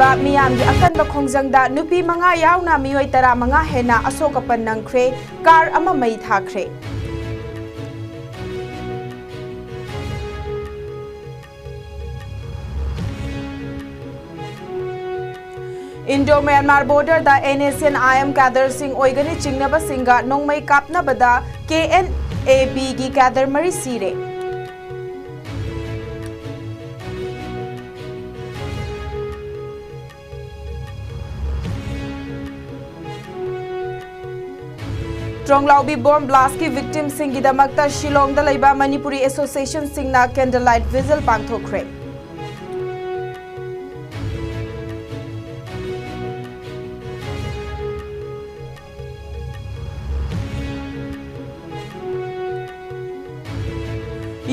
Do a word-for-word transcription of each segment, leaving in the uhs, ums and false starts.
ꯃꯤꯌꯥꯝꯒꯤ ꯑꯀꯟꯕ ꯈꯣꯡꯖꯪꯗ ꯅꯨꯄꯤ ꯃꯉꯥ ꯌꯥꯎꯅ ꯃꯤꯑꯣꯏ ꯇꯔꯥꯃꯉꯥ ꯍꯦꯟꯅ ꯑꯁꯣꯛ ꯑꯄꯟ ꯅꯪꯈ꯭ꯔꯦ, ꯀꯥꯔ ꯑꯃ ꯃꯩ ꯊꯥꯈ꯭ꯔꯦ꯫ ꯏꯟꯗꯣ ꯃ꯭ꯌꯥꯟꯃꯥꯔ ꯕꯣꯔꯗꯔꯗ NSCN-IM ꯀꯦꯗꯔꯁꯤꯡ ꯑꯣꯏꯒꯅꯤ ꯆꯤꯡꯅꯕꯁꯤꯡꯒ ꯅꯣꯡꯃꯩ ꯀꯥꯞꯅꯕꯗ KNA-Bꯒꯤ ꯀꯦꯗꯔ ꯃꯔꯤ ꯁꯤꯔꯦ꯫ ꯇ꯭ꯔꯣꯡꯂꯥꯎꯕꯤ ꯕꯣꯝ ꯕ꯭ꯂꯥꯁꯀꯤ ꯚꯤꯛꯇꯤꯝꯁꯤꯡꯒꯤꯗꯃꯛꯇ ꯁꯤꯂꯣꯡꯗ ꯂꯩꯕ ꯃꯅꯤꯄꯨꯔꯤ ꯑꯦꯁꯣꯁꯤꯌꯦꯁꯟꯁꯤꯡꯅ ꯀꯦꯟꯗꯜ ꯂꯥꯏꯠ ꯚꯤꯖꯤꯜ ꯄꯥꯡꯊꯣꯛꯈ꯭ꯔꯦ꯫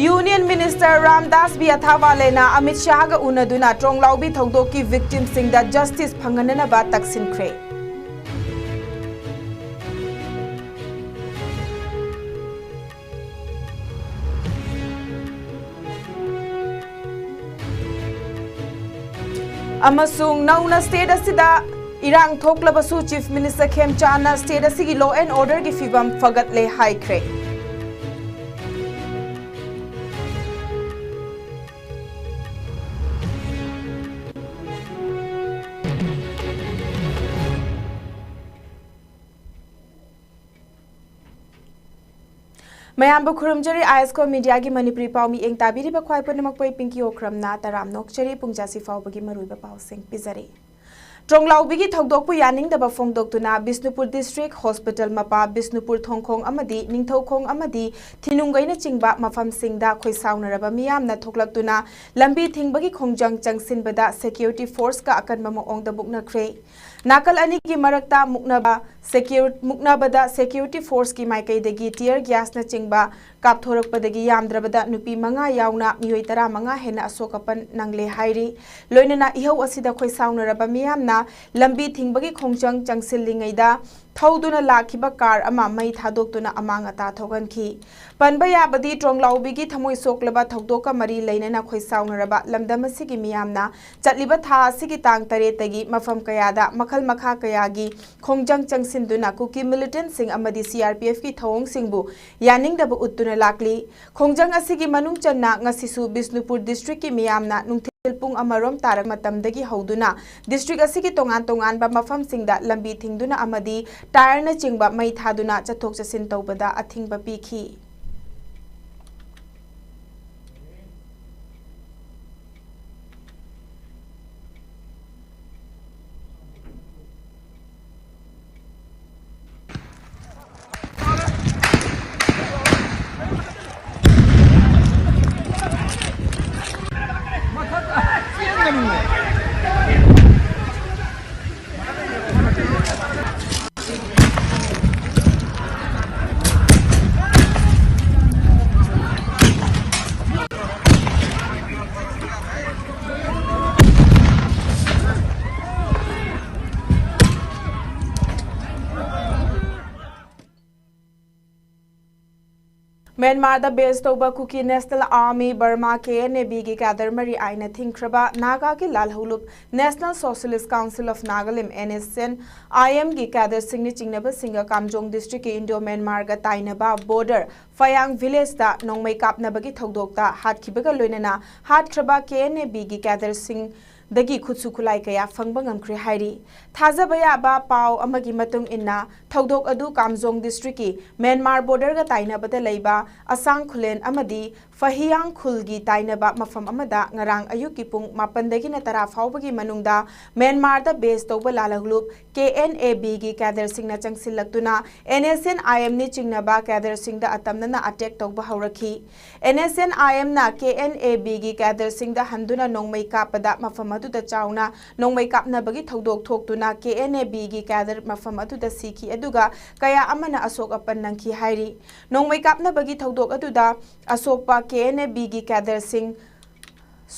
ꯌꯨꯅꯤꯌꯟ ꯃꯤꯅꯤꯁꯇꯔ ꯔꯥꯝꯗꯥꯁ ꯕꯤ ꯑꯊꯥꯋꯥꯂꯦꯅ ꯑꯃꯤꯠ ꯁꯥꯍꯒ ꯎꯅꯗꯨꯅ ꯇ꯭ꯔꯣꯡꯂꯥꯎꯕꯤ ꯊꯧꯗꯣꯛꯀꯤ ꯚꯤꯛꯇꯤꯝꯁꯤꯡꯗ ꯖꯁꯇꯤꯁ ꯐꯪꯍꯟꯅꯅꯕ ꯇꯛꯁꯤꯟꯈ꯭ꯔꯦ꯫ ꯑꯃꯁꯨꯡ ꯅꯧꯅ ꯁ꯭ꯇꯦꯠ ꯑꯁꯤꯗ ꯏꯔꯥꯡ ꯊꯣꯛꯂꯕꯁꯨ ꯆꯤꯐ ꯃꯤꯅꯤꯁꯇꯔ ꯈꯦꯝꯆꯥꯟꯅ ꯁ꯭ꯇꯦꯠ ꯑꯁꯤꯒꯤ law and orderꯒꯤ ꯐꯤꯕꯝ ꯐꯒꯠꯂꯦ ꯍꯥꯏꯈ꯭ꯔꯦ꯫ ꯃꯌꯥꯝꯕꯨ ꯈꯨꯔꯨꯝꯖꯔꯤ, ꯑꯥꯏ ꯑꯦꯁ ꯀꯣ ꯃꯤꯗꯤꯌꯥꯒꯤ ꯃꯅꯤꯄꯨꯔꯤ ꯄꯥꯎ ꯃꯤꯠꯌꯦꯡ ꯇꯥꯕꯤꯔꯤꯕ ꯈ꯭ꯋꯥꯏ ꯄꯨꯝꯅꯃꯛꯄꯨ ꯑꯩ ꯄꯤꯡꯀꯤ ꯑꯣꯀ꯭ꯔꯝꯅ ꯇꯔꯥꯝꯅ ꯑꯣꯛꯆꯔꯤ꯫ ꯄꯨꯡꯖꯥꯁꯤ ꯐꯥꯎꯕꯒꯤ ꯃꯔꯨꯑꯣꯏꯕ ꯄꯥꯎꯁꯤꯡ ꯄꯤꯖꯔꯤ꯫ ꯇ꯭ꯔꯣꯡꯂꯥꯎꯕꯤꯒꯤ ꯊꯧꯗꯣꯛꯄꯨ ꯌꯥꯅꯤꯡꯗꯕ ꯐꯣꯡꯗꯣꯛꯇꯨꯅ ꯕꯤꯁꯅꯨꯄꯨꯔ ꯗꯤꯁꯇ꯭ꯔꯤꯛ ꯍꯣꯁꯄꯤꯇꯥꯜ ꯃꯄꯥ, ꯕꯤꯁꯅꯨꯄꯨꯔ ꯊꯣꯡꯈꯣꯡ ꯑꯃꯗꯤ ꯅꯤꯡꯊꯧꯈꯣꯡ ꯑꯃꯗꯤ ꯊꯤꯅꯨꯡꯒꯩꯅꯆꯤꯡꯕ ꯃꯐꯝꯁꯤꯡꯗ ꯈꯣꯏꯁꯥꯎꯅꯔꯕ ꯃꯤꯌꯥꯝꯅ ꯊꯣꯛꯂꯛꯇꯨꯅ ꯂꯝꯕꯤ ꯊꯤꯡꯕꯒꯤ ꯈꯣꯡꯖꯪ ꯆꯪꯁꯤꯟꯕꯗ ꯁꯦꯀ꯭ꯌꯨꯔꯤꯇꯤ ꯐꯣꯔꯁꯀ ꯑꯀꯟꯕ ꯃꯑꯣꯡꯗ ꯃꯨꯛꯅꯈ꯭ꯔꯦ꯫ ꯅꯥꯀꯜ ꯑꯅꯤꯒꯤ ꯃꯔꯛꯇ ꯃꯨꯛꯅꯕ ꯁꯦꯀ꯭ꯌꯨꯔ-, ꯃꯨꯛꯅꯕꯗ ꯁꯦꯀ꯭ꯌꯨꯔꯤꯇꯤ ꯐꯣꯔꯁꯀꯤ ꯃꯥꯏꯀꯩꯗꯒꯤ ꯇꯤꯌꯔ ꯒ꯭ꯌꯥꯁꯅꯆꯤꯡꯕ ꯀꯥꯞꯊꯣꯔꯛꯄꯗꯒꯤ ꯌꯥꯝꯗ꯭ꯔꯕꯗ ꯅꯨꯄꯤ ꯃꯉꯥ ꯌꯥꯎꯅ ꯃꯤꯑꯣꯏ ꯇꯔꯥꯃꯉꯥ ꯍꯦꯟꯅ ꯑꯁꯣꯛ ꯑꯄꯟ ꯅꯪꯂꯦ ꯍꯥꯏꯔꯤ꯫ ꯂꯣꯏꯅꯅ ꯏꯍꯧ ꯑꯁꯤꯗ ꯈꯣꯏꯁꯥꯎꯅꯔꯕ ꯃꯤꯌꯥꯝꯅ ꯂꯝꯕꯤ ꯊꯤꯡꯕꯒꯤ ꯈꯣꯡꯖꯪ ꯆꯪꯁꯤꯜꯂꯤꯉꯩꯗ ꯊꯧꯗꯨꯅ ꯂꯥꯛꯈꯤꯕ ꯀꯥꯔ ꯑꯃ ꯃꯩ ꯊꯥꯗꯣꯛꯇꯨꯅ ꯑꯃꯥꯡ ꯑꯇꯥ ꯊꯣꯛꯍꯟꯈꯤ꯫ ꯄꯟꯕ ꯌꯥꯕꯗꯤ, ꯇ꯭ꯔꯣꯡꯂꯥꯎꯕꯤꯒꯤ ꯊꯃꯣꯏ ꯁꯣꯛꯂꯕ ꯊꯧꯗꯣꯛꯀ ꯃꯔꯤ ꯂꯩꯅꯅ ꯈꯣꯏꯁꯥꯎꯅꯔꯕ ꯂꯝꯗꯝ ꯑꯁꯤꯒꯤ ꯃꯤꯌꯥꯝꯅ ꯆꯠꯂꯤꯕ ꯊꯥ ꯑꯁꯤꯒꯤ ꯇꯥꯡ ꯇꯔꯦꯠꯇꯒꯤ ꯃꯐꯝ ꯀꯌꯥꯗ ꯃꯈꯜ ꯃꯈꯥ ꯀꯌꯥꯒꯤ ꯈꯣꯡꯖꯪ ꯆꯪꯁꯤꯟꯗꯨꯅ ꯀꯨꯀꯤ ꯃꯤꯂꯤꯇꯦꯟꯠꯁꯤꯡ ꯑꯃꯗꯤ ꯁꯤ ꯑꯥꯔ ꯄꯤ ꯑꯦꯐꯀꯤ ꯊꯧꯑꯣꯡꯁꯤꯡꯕꯨ ꯌꯥꯅꯤꯡꯗꯕ ꯎꯠꯇꯨꯅ ꯂꯥꯛꯂꯤ꯫ ꯈꯣꯡꯖꯪ ꯑꯁꯤꯒꯤ ꯃꯅꯨꯡ ꯆꯟꯅ ꯉꯁꯤꯁꯨ ꯕꯤꯁꯅꯨꯄꯨꯔ ꯗꯤꯁꯇ꯭ꯔꯤꯛꯀꯤ ꯃꯤꯌꯥꯝꯅ ꯅꯨꯡꯊꯤꯜ ꯄꯨꯡ ꯑꯃꯔꯣꯝ ꯇꯥꯔꯛ ꯃꯇꯝꯗꯒꯤ ꯍꯧꯗꯨꯅ ꯗꯤꯁꯇ꯭ꯔꯤꯛ ꯑꯁꯤꯒꯤ ꯇꯣꯉꯥꯟ ꯇꯣꯉꯥꯟꯕ ꯃꯐꯝꯁꯤꯡꯗ ꯂꯝꯕꯤ ꯊꯤꯡꯗꯨꯅ ꯑꯃꯗꯤ ꯇꯥꯌꯔꯅꯆꯤꯡꯕ ꯃꯩ ꯊꯥꯗꯨꯅ ꯆꯠꯊꯣꯛ ꯆꯠꯁꯤꯟ ꯇꯧꯕꯗ ꯑꯊꯤꯡꯕ ꯄꯤꯈꯤ꯫ ꯃ꯭ꯌꯥꯟꯃꯥꯔꯗ ꯕꯦꯁ ꯇꯧꯕ Kuki national army, Burma, K N A ꯕꯤꯒꯤ ꯀꯦꯗꯔ ꯃꯔꯤ ꯑꯥꯏꯟꯅ ꯊꯤꯡꯈ꯭ꯔꯕ ꯅꯥꯒꯥꯒꯤ ꯂꯥꯜꯍꯧꯂꯨꯞ National Socialist Council of Nagalim, N S N I ꯑꯦꯝꯒꯤ ꯀꯦꯗꯔꯁꯤꯡꯅ ꯆꯤꯡꯅꯕꯁꯤꯡꯒ ꯀꯥꯝꯖꯣꯡ ꯗꯤꯁꯇ꯭ꯔꯤꯛꯀꯤ ꯏꯟꯗꯣ ꯃ꯭ꯌꯥꯟꯃꯥꯔꯒ ꯇꯥꯏꯅꯕ ꯕꯣꯔꯗꯔ ꯐꯌꯥꯡ ꯚꯤꯂꯦꯖꯇ ꯅꯣꯡꯃꯩ ꯀꯥꯞꯅꯕꯒꯤ ꯊꯧꯗꯣꯛꯇ ꯍꯥꯠꯈꯤꯕꯒ ꯂꯣꯏꯅꯅ ꯍꯥꯠꯈ꯭ꯔꯕ ꯀꯦ ꯑꯦꯟ ꯑꯦ ꯕꯤꯒꯤ ꯀꯦꯗꯔꯁꯤꯡ ꯗꯒꯤ ꯈꯨꯠꯁꯨ ꯈꯨꯠꯂꯥꯏ ꯀꯌꯥ ꯐꯪꯕ ꯉꯝꯈ꯭ꯔꯦ ꯍꯥꯏꯔꯤ꯫ ꯊꯥꯖꯕ ꯌꯥꯕ ꯄꯥꯎ ꯑꯃꯒꯤ ꯃꯇꯨꯡ ꯏꯟꯅ, ꯊꯧꯗꯣꯛ ꯑꯗꯨ ꯀꯥꯝꯖꯣꯡ ꯗꯤꯁꯇ꯭ꯔꯤꯛꯀꯤ ꯃ꯭ꯌꯥꯟꯃꯥꯔ ꯕꯣꯔꯗꯔꯒ ꯇꯥꯏꯅꯕꯗ ꯂꯩꯕ ꯑꯁꯥꯡ ꯈꯨꯂꯦꯟ ꯑꯃꯗꯤ ꯐꯍꯤꯌꯥꯡ ꯈꯨꯜꯒꯤ ꯇꯥꯏꯅꯕ ꯃꯐꯝ ꯑꯃꯗ ꯉꯔꯥꯡ ꯑꯌꯨꯛꯀꯤ ꯄꯨꯡ ꯃꯥꯄꯟꯗꯒꯤꯅ ꯇꯔꯥ ꯐꯥꯎꯕꯒꯤ ꯃꯅꯨꯡꯗ ꯃ꯭ꯌꯥꯟꯃꯥꯔꯗ ꯕꯦꯁ ꯇꯧꯕ ꯂꯥꯜꯍꯧꯂꯨꯞ ꯀꯦ ꯑꯦꯟ ꯑꯦ ꯕꯤꯒꯤ ꯀꯦꯗꯔꯁꯤꯡꯅ ꯆꯪꯁꯤꯜꯂꯛꯇꯨꯅ ꯑꯦꯟ ꯑꯦꯁ ꯑꯦꯟ ꯑꯥꯏ ꯑꯦꯝꯅꯤ ꯆꯤꯡꯅꯕ ꯀꯦꯗꯔꯁꯤꯡꯗ ꯑꯇꯝꯅꯅ ꯑꯦꯇꯦꯛ ꯇꯧꯕ ꯍꯧꯔꯛꯈꯤ꯫ ꯑꯦꯟ ꯑꯦꯁ ꯑꯦꯟ ꯑꯥꯏ ꯑꯦꯝꯅ ꯀꯦ ꯑꯦꯟ ꯑꯦ ꯕꯤꯒꯤ ꯀꯦꯗꯔꯁꯤꯡꯗ ꯍꯟꯗꯨꯅ ꯅꯣꯡꯃꯩ ꯀꯥꯞꯄꯗ ꯃꯐꯝ ꯑꯗꯨꯗ ꯆꯥꯎꯅ ꯅꯣꯡꯃꯩ ꯀꯥꯞꯅꯕꯒꯤ ꯊꯧꯗꯣꯛ ꯊꯣꯛꯇꯨꯅ ꯀꯦ ꯑꯦꯟ ꯑꯦ ꯕꯤꯒꯤ ꯀꯦꯗꯔ ꯃꯐꯝ ꯑꯗꯨꯗ ꯁꯤꯈꯤ, ꯑꯗꯨꯒ ꯀꯌꯥ ꯑꯃꯅ ꯑꯁꯣꯛ ꯑꯄꯟ ꯅꯪꯈꯤ ꯍꯥꯏꯔꯤ꯫ ꯅꯣꯡꯃꯩ ꯀꯥꯞꯅꯕꯒꯤ ꯊꯧꯗꯣꯛ ꯑꯗꯨꯗ ꯑꯁꯣꯛꯄ ꯀꯦ ꯑꯦꯟ ꯑꯦ ꯕꯤꯒꯤ ꯀꯦꯗꯔꯁꯤꯡ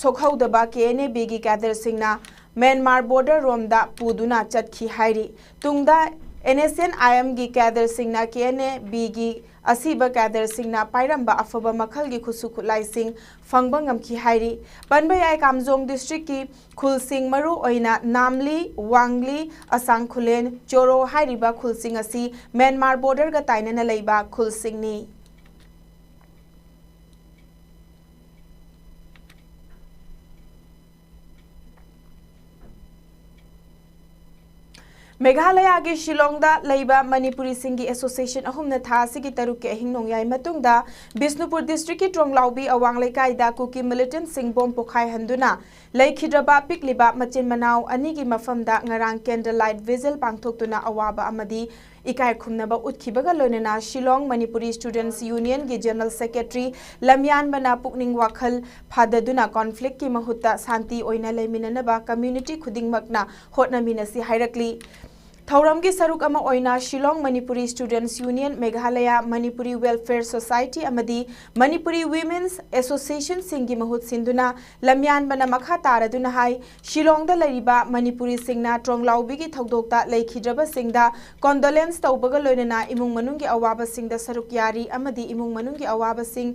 ꯁꯣꯛꯍꯧꯗꯕ ꯀꯦ ꯑꯦꯟ ꯑꯦ ꯕꯤꯒꯤ ꯀꯦꯗꯔꯁꯤꯡꯅ ꯃ꯭ꯌꯥꯟꯃꯥꯔ ꯕꯣꯔꯗꯔ ꯔꯣꯝꯗ ꯄꯨꯗꯨꯅ ꯆꯠꯈꯤ ꯍꯥꯏꯔꯤ꯫ ꯇꯨꯡꯗ ꯑꯦꯟ ꯑꯦꯁ ꯑꯦꯟ ꯑꯥꯏ ꯑꯦꯝꯒꯤ ꯀꯦꯗꯔꯁꯤꯡꯅ ꯀꯦ ꯑꯦꯟ ꯑꯦ ꯕꯤꯒꯤ ꯑꯁꯤꯕ ꯀꯦꯗꯔꯁꯤꯡꯅ ꯄꯥꯏꯔꯝꯕ ꯑꯐꯕ ꯃꯈꯜꯒꯤ ꯈꯨꯠꯁꯨ ꯈꯨꯠꯂꯥꯏꯁꯤꯡ ꯐꯪꯕ ꯉꯝꯈꯤ ꯍꯥꯏꯔꯤ꯫ ꯄꯟꯕ ꯌꯥꯏ, ꯀꯥꯝꯖꯣꯡ ꯗꯤꯁꯇ꯭ꯔꯤꯛꯀꯤ ꯈꯨꯜꯁꯤꯡ, ꯃꯔꯨ ꯑꯣꯏꯅ ꯅꯥꯝꯂꯤ, ꯋꯥꯡꯂꯤ, ꯑꯁꯥꯡ ꯈꯨꯂꯦꯟ, ꯆꯣꯔꯣ ꯍꯥꯏꯔꯤꯕ ꯈꯨꯜꯁꯤꯡ ꯑꯁꯤ ꯃ꯭ꯌꯥꯟꯃꯥꯔ ꯕꯣꯔꯗꯔꯒ ꯇꯥꯏꯅꯅ ꯂꯩꯕ ꯈꯨꯜꯁꯤꯡꯅꯤ꯫ ꯃꯦꯘꯥꯂꯌꯥꯒꯤ ꯁꯤꯂꯣꯡꯗ ꯂꯩꯕ ꯃꯅꯤꯄꯨꯔꯤꯁꯤꯡꯒꯤ ꯑꯦꯁꯣꯁꯤꯌꯦꯁꯟ ꯑꯍꯨꯝꯅ ꯊꯥ ꯑꯁꯤꯒꯤ ꯇꯔꯨꯛꯀꯤ ꯑꯍꯤꯡ ꯅꯣꯡꯌꯥꯏ ꯃꯇꯨꯡꯗ ꯕꯤꯁꯅꯨꯄꯨꯔ ꯗꯤꯁꯇ꯭ꯔꯤꯛꯀꯤ ꯇ꯭ꯔꯣꯡꯂꯥꯎꯕꯤ ꯑꯋꯥꯡ ꯂꯩꯀꯥꯏꯗ ꯀꯨꯀꯤ ꯃꯤꯂꯤꯇꯦꯟꯠꯁꯤꯡ ꯕꯣꯝ ꯄꯣꯈꯥꯏꯍꯟꯗꯨꯅ ꯂꯩꯈꯤꯗ꯭ꯔꯕ ꯄꯤꯛꯂꯤꯕ ꯃꯆꯤꯟ ꯃꯅꯥꯎ ꯑꯅꯤꯒꯤ ꯃꯐꯝꯗ ꯉꯔꯥꯡ candle light vigil ꯄꯥꯡꯊꯣꯛꯇꯨꯅ ꯑꯋꯥꯕ ꯑꯃꯗꯤ ꯏꯀꯥꯏ ꯈꯨꯝꯅꯕ ꯎꯠꯈꯤꯕꯒ ꯂꯣꯏꯅꯅ ꯁꯤꯂꯣꯡ ꯃꯅꯤꯄꯨꯔꯤ ꯁ꯭ꯇꯨꯗꯦꯟꯠꯁ ꯌꯨꯅꯤꯌꯟꯒꯤ ꯖꯦꯅꯔꯦꯜ ꯁꯦꯀ꯭ꯔꯦꯇꯔꯤ ꯂꯝꯌꯥꯟꯕꯅ ꯄꯨꯛꯅꯤꯡ ꯋꯥꯈꯜ ꯐꯥꯗꯗꯨꯅ ꯀꯣꯟꯐ꯭ꯂꯤꯛꯀꯤ ꯃꯍꯨꯠꯇ ꯁꯥꯟꯇꯤ ꯑꯣꯏꯅ ꯂꯩꯃꯤꯟꯅꯅꯕ ꯀꯝꯃ꯭ꯌꯨꯅꯤꯇꯤ ꯈꯨꯗꯤꯡꯃꯛꯅ ꯍꯣꯠꯅꯃꯤꯟꯅꯁꯤ ꯍꯥꯏꯔꯛꯂꯤ꯫ ꯊꯧꯔꯝꯒꯤ ꯁꯔꯨꯛ ꯑꯃ ꯑꯣꯏꯅ Shillong Manipuri students union, Meghalaya Manipuri welfare society ꯑꯃꯗꯤ ꯃꯅꯤꯄꯨꯔꯤ ꯋꯤꯃꯦꯟꯁ ꯑꯦꯁꯣꯁꯤꯌꯦꯁꯟꯁꯤꯡꯒꯤ ꯃꯍꯨꯠ ꯁꯤꯟꯗꯨꯅ ꯂꯝꯌꯥꯟꯕꯅ ꯃꯈꯥ ꯇꯥꯔꯗꯨꯅ ꯍꯥꯏ, ꯁꯤꯂꯣꯡꯗ ꯂꯩꯔꯤꯕ ꯃꯅꯤꯄꯨꯔꯤꯁꯤꯡꯅ ꯇ꯭ꯔꯣꯡꯂꯥꯎꯕꯤꯒꯤ ꯊꯧꯗꯣꯛꯇ ꯂꯩꯈꯤꯗ꯭ꯔꯕꯁꯤꯡꯗ ꯀꯣꯟꯗꯣꯂꯦꯟꯁ ꯇꯧꯕꯒ ꯂꯣꯏꯅꯅ ꯏꯃꯨꯡ ꯃꯅꯨꯡꯒꯤ ꯑꯋꯥꯕꯁꯤꯡꯗ ꯁꯔꯨꯛ ꯌꯥꯔꯤ ꯑꯃꯗꯤ ꯏꯃꯨꯡ ꯃꯅꯨꯡꯒꯤ ꯑꯋꯥꯕꯁꯤꯡ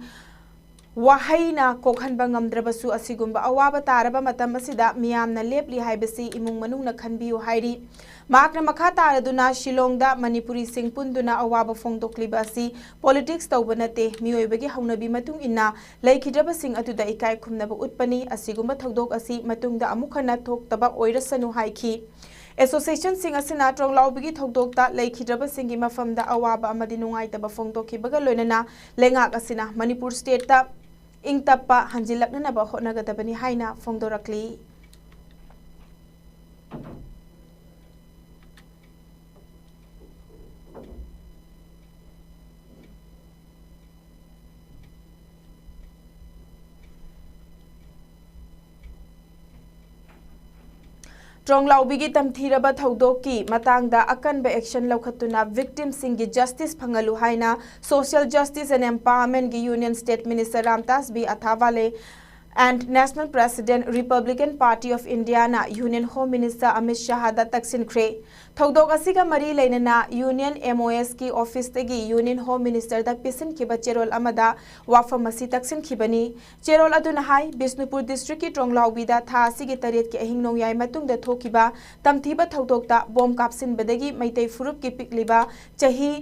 ꯋꯥꯍꯩꯅ ꯀꯣꯛꯍꯟꯕ ꯉꯝꯗ꯭ꯔꯕꯁꯨ ꯑꯁꯤꯒꯨꯝꯕ ꯑꯋꯥꯕ ꯇꯥꯔꯕ ꯃꯇꯝ ꯑꯁꯤꯗ ꯃꯤꯌꯥꯝꯅ ꯂꯦꯞꯂꯤ ꯍꯥꯏꯕꯁꯤ ꯏꯃꯨꯡ ꯃꯅꯨꯡꯅ ꯈꯟꯕꯤꯌꯨ ꯍꯥꯏꯔꯤ꯫ ꯃꯍꯥꯛꯅ ꯃꯈꯥ ꯇꯥꯔꯗꯨꯅ ꯁꯤꯂꯣꯡꯗ ꯃꯅꯤꯄꯨꯔꯤꯁꯤꯡ ꯄꯨꯟꯗꯨꯅ ꯑꯋꯥꯕ ꯐꯣꯡꯗꯣꯛꯂꯤꯕ ꯑꯁꯤ ꯄꯣꯂꯤꯇꯤꯛꯁ ꯇꯧꯕ ꯅꯠꯇꯦ, ꯃꯤꯑꯣꯏꯕꯒꯤ ꯍꯧꯅꯕꯤ ꯃꯇꯨꯡ ꯏꯟꯅ ꯂꯩꯈꯤꯗ꯭ꯔꯕꯁꯤꯡ ꯑꯗꯨꯗ ꯏꯀꯥꯏ ꯈꯨꯝꯅꯕ ꯎꯠꯄꯅꯤ꯫ ꯑꯁꯤꯒꯨꯝꯕ ꯊꯧꯗꯣꯛ ꯑꯁꯤ ꯃꯇꯨꯡꯗ ꯑꯃꯨꯛ ꯍꯟꯅ ꯊꯣꯛꯇꯕ ꯑꯣꯏꯔꯁꯅꯨ ꯍꯥꯏꯈꯤ꯫ ꯑꯦꯁꯣꯁꯤꯌꯦꯁꯟꯁꯤꯡ ꯑꯁꯤꯅ ꯇ꯭ꯔꯣꯡꯂꯥꯎꯕꯤꯒꯤ ꯊꯧꯗꯣꯛꯇ ꯂꯩꯈꯤꯗ꯭ꯔꯕꯁꯤꯡꯒꯤ ꯃꯐꯝꯗ ꯑꯋꯥꯕ ꯑꯃꯗꯤ ꯅꯨꯡꯉꯥꯏꯇꯕ ꯐꯣꯡꯗꯣꯛꯈꯤꯕꯒ ꯂꯣꯏꯅꯅ ꯂꯩꯉꯥꯛ ꯑꯁꯤꯅ ꯃꯅꯤꯄꯨꯔ ꯁ꯭ꯇꯦꯠꯇ ꯏꯪ ꯇꯞꯄ ꯍꯟꯖꯤꯜꯂꯛꯅꯅꯕ ꯍꯣꯠꯅꯒꯗꯕꯅꯤ ꯍꯥꯏꯅ ꯐꯣꯡꯗꯣꯔꯛꯂꯤ꯫ ꯇ꯭ꯔꯣꯡꯂꯥꯎꯕꯤꯒꯤ ꯇꯝꯊꯤꯔꯕ ꯊꯧꯗꯣꯛꯀꯤ ꯃꯇꯥꯡꯗ ꯑꯀꯟꯕ action ꯂꯧꯈꯠꯇꯨꯅ victimꯁꯤꯡꯒꯤ justice ꯐꯪꯍꯜꯂꯨ ꯍꯥꯏꯅ Social Justice and Empowermentꯒꯤ Union State Minister Ramdas B Athawale and National President Republican Party of Indiaꯅ Union Home Minister ꯑꯃꯤꯠ ꯁꯥꯍꯗ ꯇꯛꯁꯤꯟꯈ꯭ꯔꯦ꯫ ꯊꯧꯗꯣꯛ ꯑꯁꯤꯒ ꯃꯔꯤ ꯂꯩꯅꯅ Union MOSꯀꯤ officeꯇꯒꯤ Union Home Ministerꯗ ꯄꯤꯁꯤꯟꯈꯤꯕ ꯆꯦꯔꯣꯜ ꯑꯃꯗ ꯋꯥꯐꯝ ꯑꯁꯤ ꯇꯛꯁꯤꯟꯈꯤꯕꯅꯤ꯫ ꯆꯦꯔꯣꯜ ꯑꯗꯨꯅ ꯍꯥꯏ, ꯕꯤꯁꯅꯨꯄꯨꯔ districtꯀꯤ ꯇ꯭ꯔꯣꯡꯂꯥꯎꯕꯤꯗ ꯊꯥ ꯑꯁꯤꯒꯤ ꯇꯔꯦꯠꯀꯤ ꯑꯍꯤꯡ ꯅꯣꯡꯌꯥꯏ ꯃꯇꯨꯡꯗ ꯊꯣꯛꯈꯤꯕ ꯇꯝꯊꯤꯕ ꯊꯧꯗꯣꯛꯇ ꯕꯣꯝ ꯀꯥꯞꯁꯤꯟꯕꯗꯒꯤ ꯃꯩꯇꯩ ꯐꯨꯔꯨꯞꯀꯤ ꯄꯤꯛꯂꯤꯕ ꯆꯍꯤ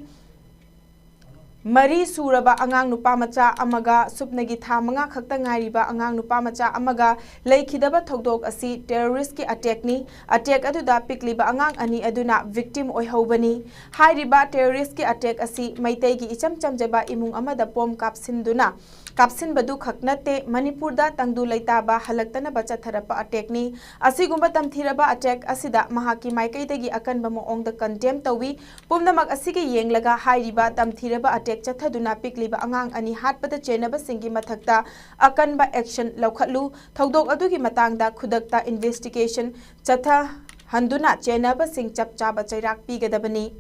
ꯃꯔꯤ ꯁꯨꯔꯕ ꯑꯉꯥꯡ ꯅꯨꯄꯥ ꯃꯆꯥ ꯑꯃꯒ ꯁꯨꯞꯅꯒꯤ ꯊꯥ ꯃꯉꯥ ꯈꯛꯇ ꯉꯥꯏꯔꯤꯕ ꯑꯉꯥꯡ ꯅꯨꯄꯥ ꯃꯆꯥ ꯑꯃꯒ ꯂꯩꯈꯤꯗꯕ ꯊꯧꯗꯣꯛ ꯑꯁꯤ terroristꯀꯤ attackꯅꯤ꯫ Attack ꯑꯗꯨꯗ ꯄꯤꯛꯂꯤꯕ ꯑꯉꯥꯡ ꯑꯅꯤ ꯑꯗꯨꯅ victim ꯑꯣꯏꯍꯧꯕꯅꯤ꯫ ꯍꯥꯏꯔꯤꯕ terroristꯀꯤ attack ꯑꯁꯤ ꯃꯩꯇꯩꯒꯤ ꯏꯆꯝ ꯆꯝꯖꯕ ꯏꯃꯨꯡ ꯑꯃꯗ ꯕꯣꯝ ꯀꯥꯞꯁꯤꯟꯗꯨꯅ ꯀꯥꯞꯁꯤꯟꯕꯗꯨ ꯈꯛ ꯅꯠꯇꯦ, ꯃꯅꯤꯄꯨꯔꯗ ꯇꯪꯗꯨ ꯂꯩꯇꯥꯕ ꯍꯜꯂꯛꯇꯅꯕ ꯆꯠꯊꯔꯛꯄ attackꯅꯤ꯫ ꯑꯁꯤꯒꯨꯝꯕ ꯇꯝꯊꯤꯔꯕ attack ꯑꯁꯤꯗ ꯃꯍꯥꯛꯀꯤ ꯃꯥꯏꯀꯩꯗꯒꯤ ꯑꯀꯟꯕ ꯃꯑꯣꯡꯗ condemn ꯇꯧꯏ꯫ ꯄꯨꯝꯅꯃꯛ ꯑꯁꯤꯒꯤ ꯌꯦꯡꯂꯒ ꯍꯥꯏꯔꯤꯕ ꯇꯝꯊꯤꯔꯕ attack ꯆꯠꯊꯗꯨꯅ ꯄꯤꯛꯂꯤꯕ ꯑꯉꯥꯡ ꯑꯅꯤ ꯍꯥꯠꯄꯗ ꯆꯦꯟꯅꯕꯁꯤꯡꯒꯤ ꯃꯊꯛꯇ ꯑꯀꯟꯕ action ꯂꯧꯈꯠꯂꯨ꯫ ꯊꯧꯗꯣꯛ ꯑꯗꯨꯒꯤ ꯃꯇꯥꯡꯗ ꯈꯨꯗꯛꯇ investigation ꯆꯠꯊꯍꯟꯗꯨꯅ ꯆꯦꯟꯅꯕꯁꯤꯡ ꯆꯞ ꯆꯥꯕ ꯆꯩꯔꯥꯛ ꯄꯤꯒꯗꯕꯅꯤ꯫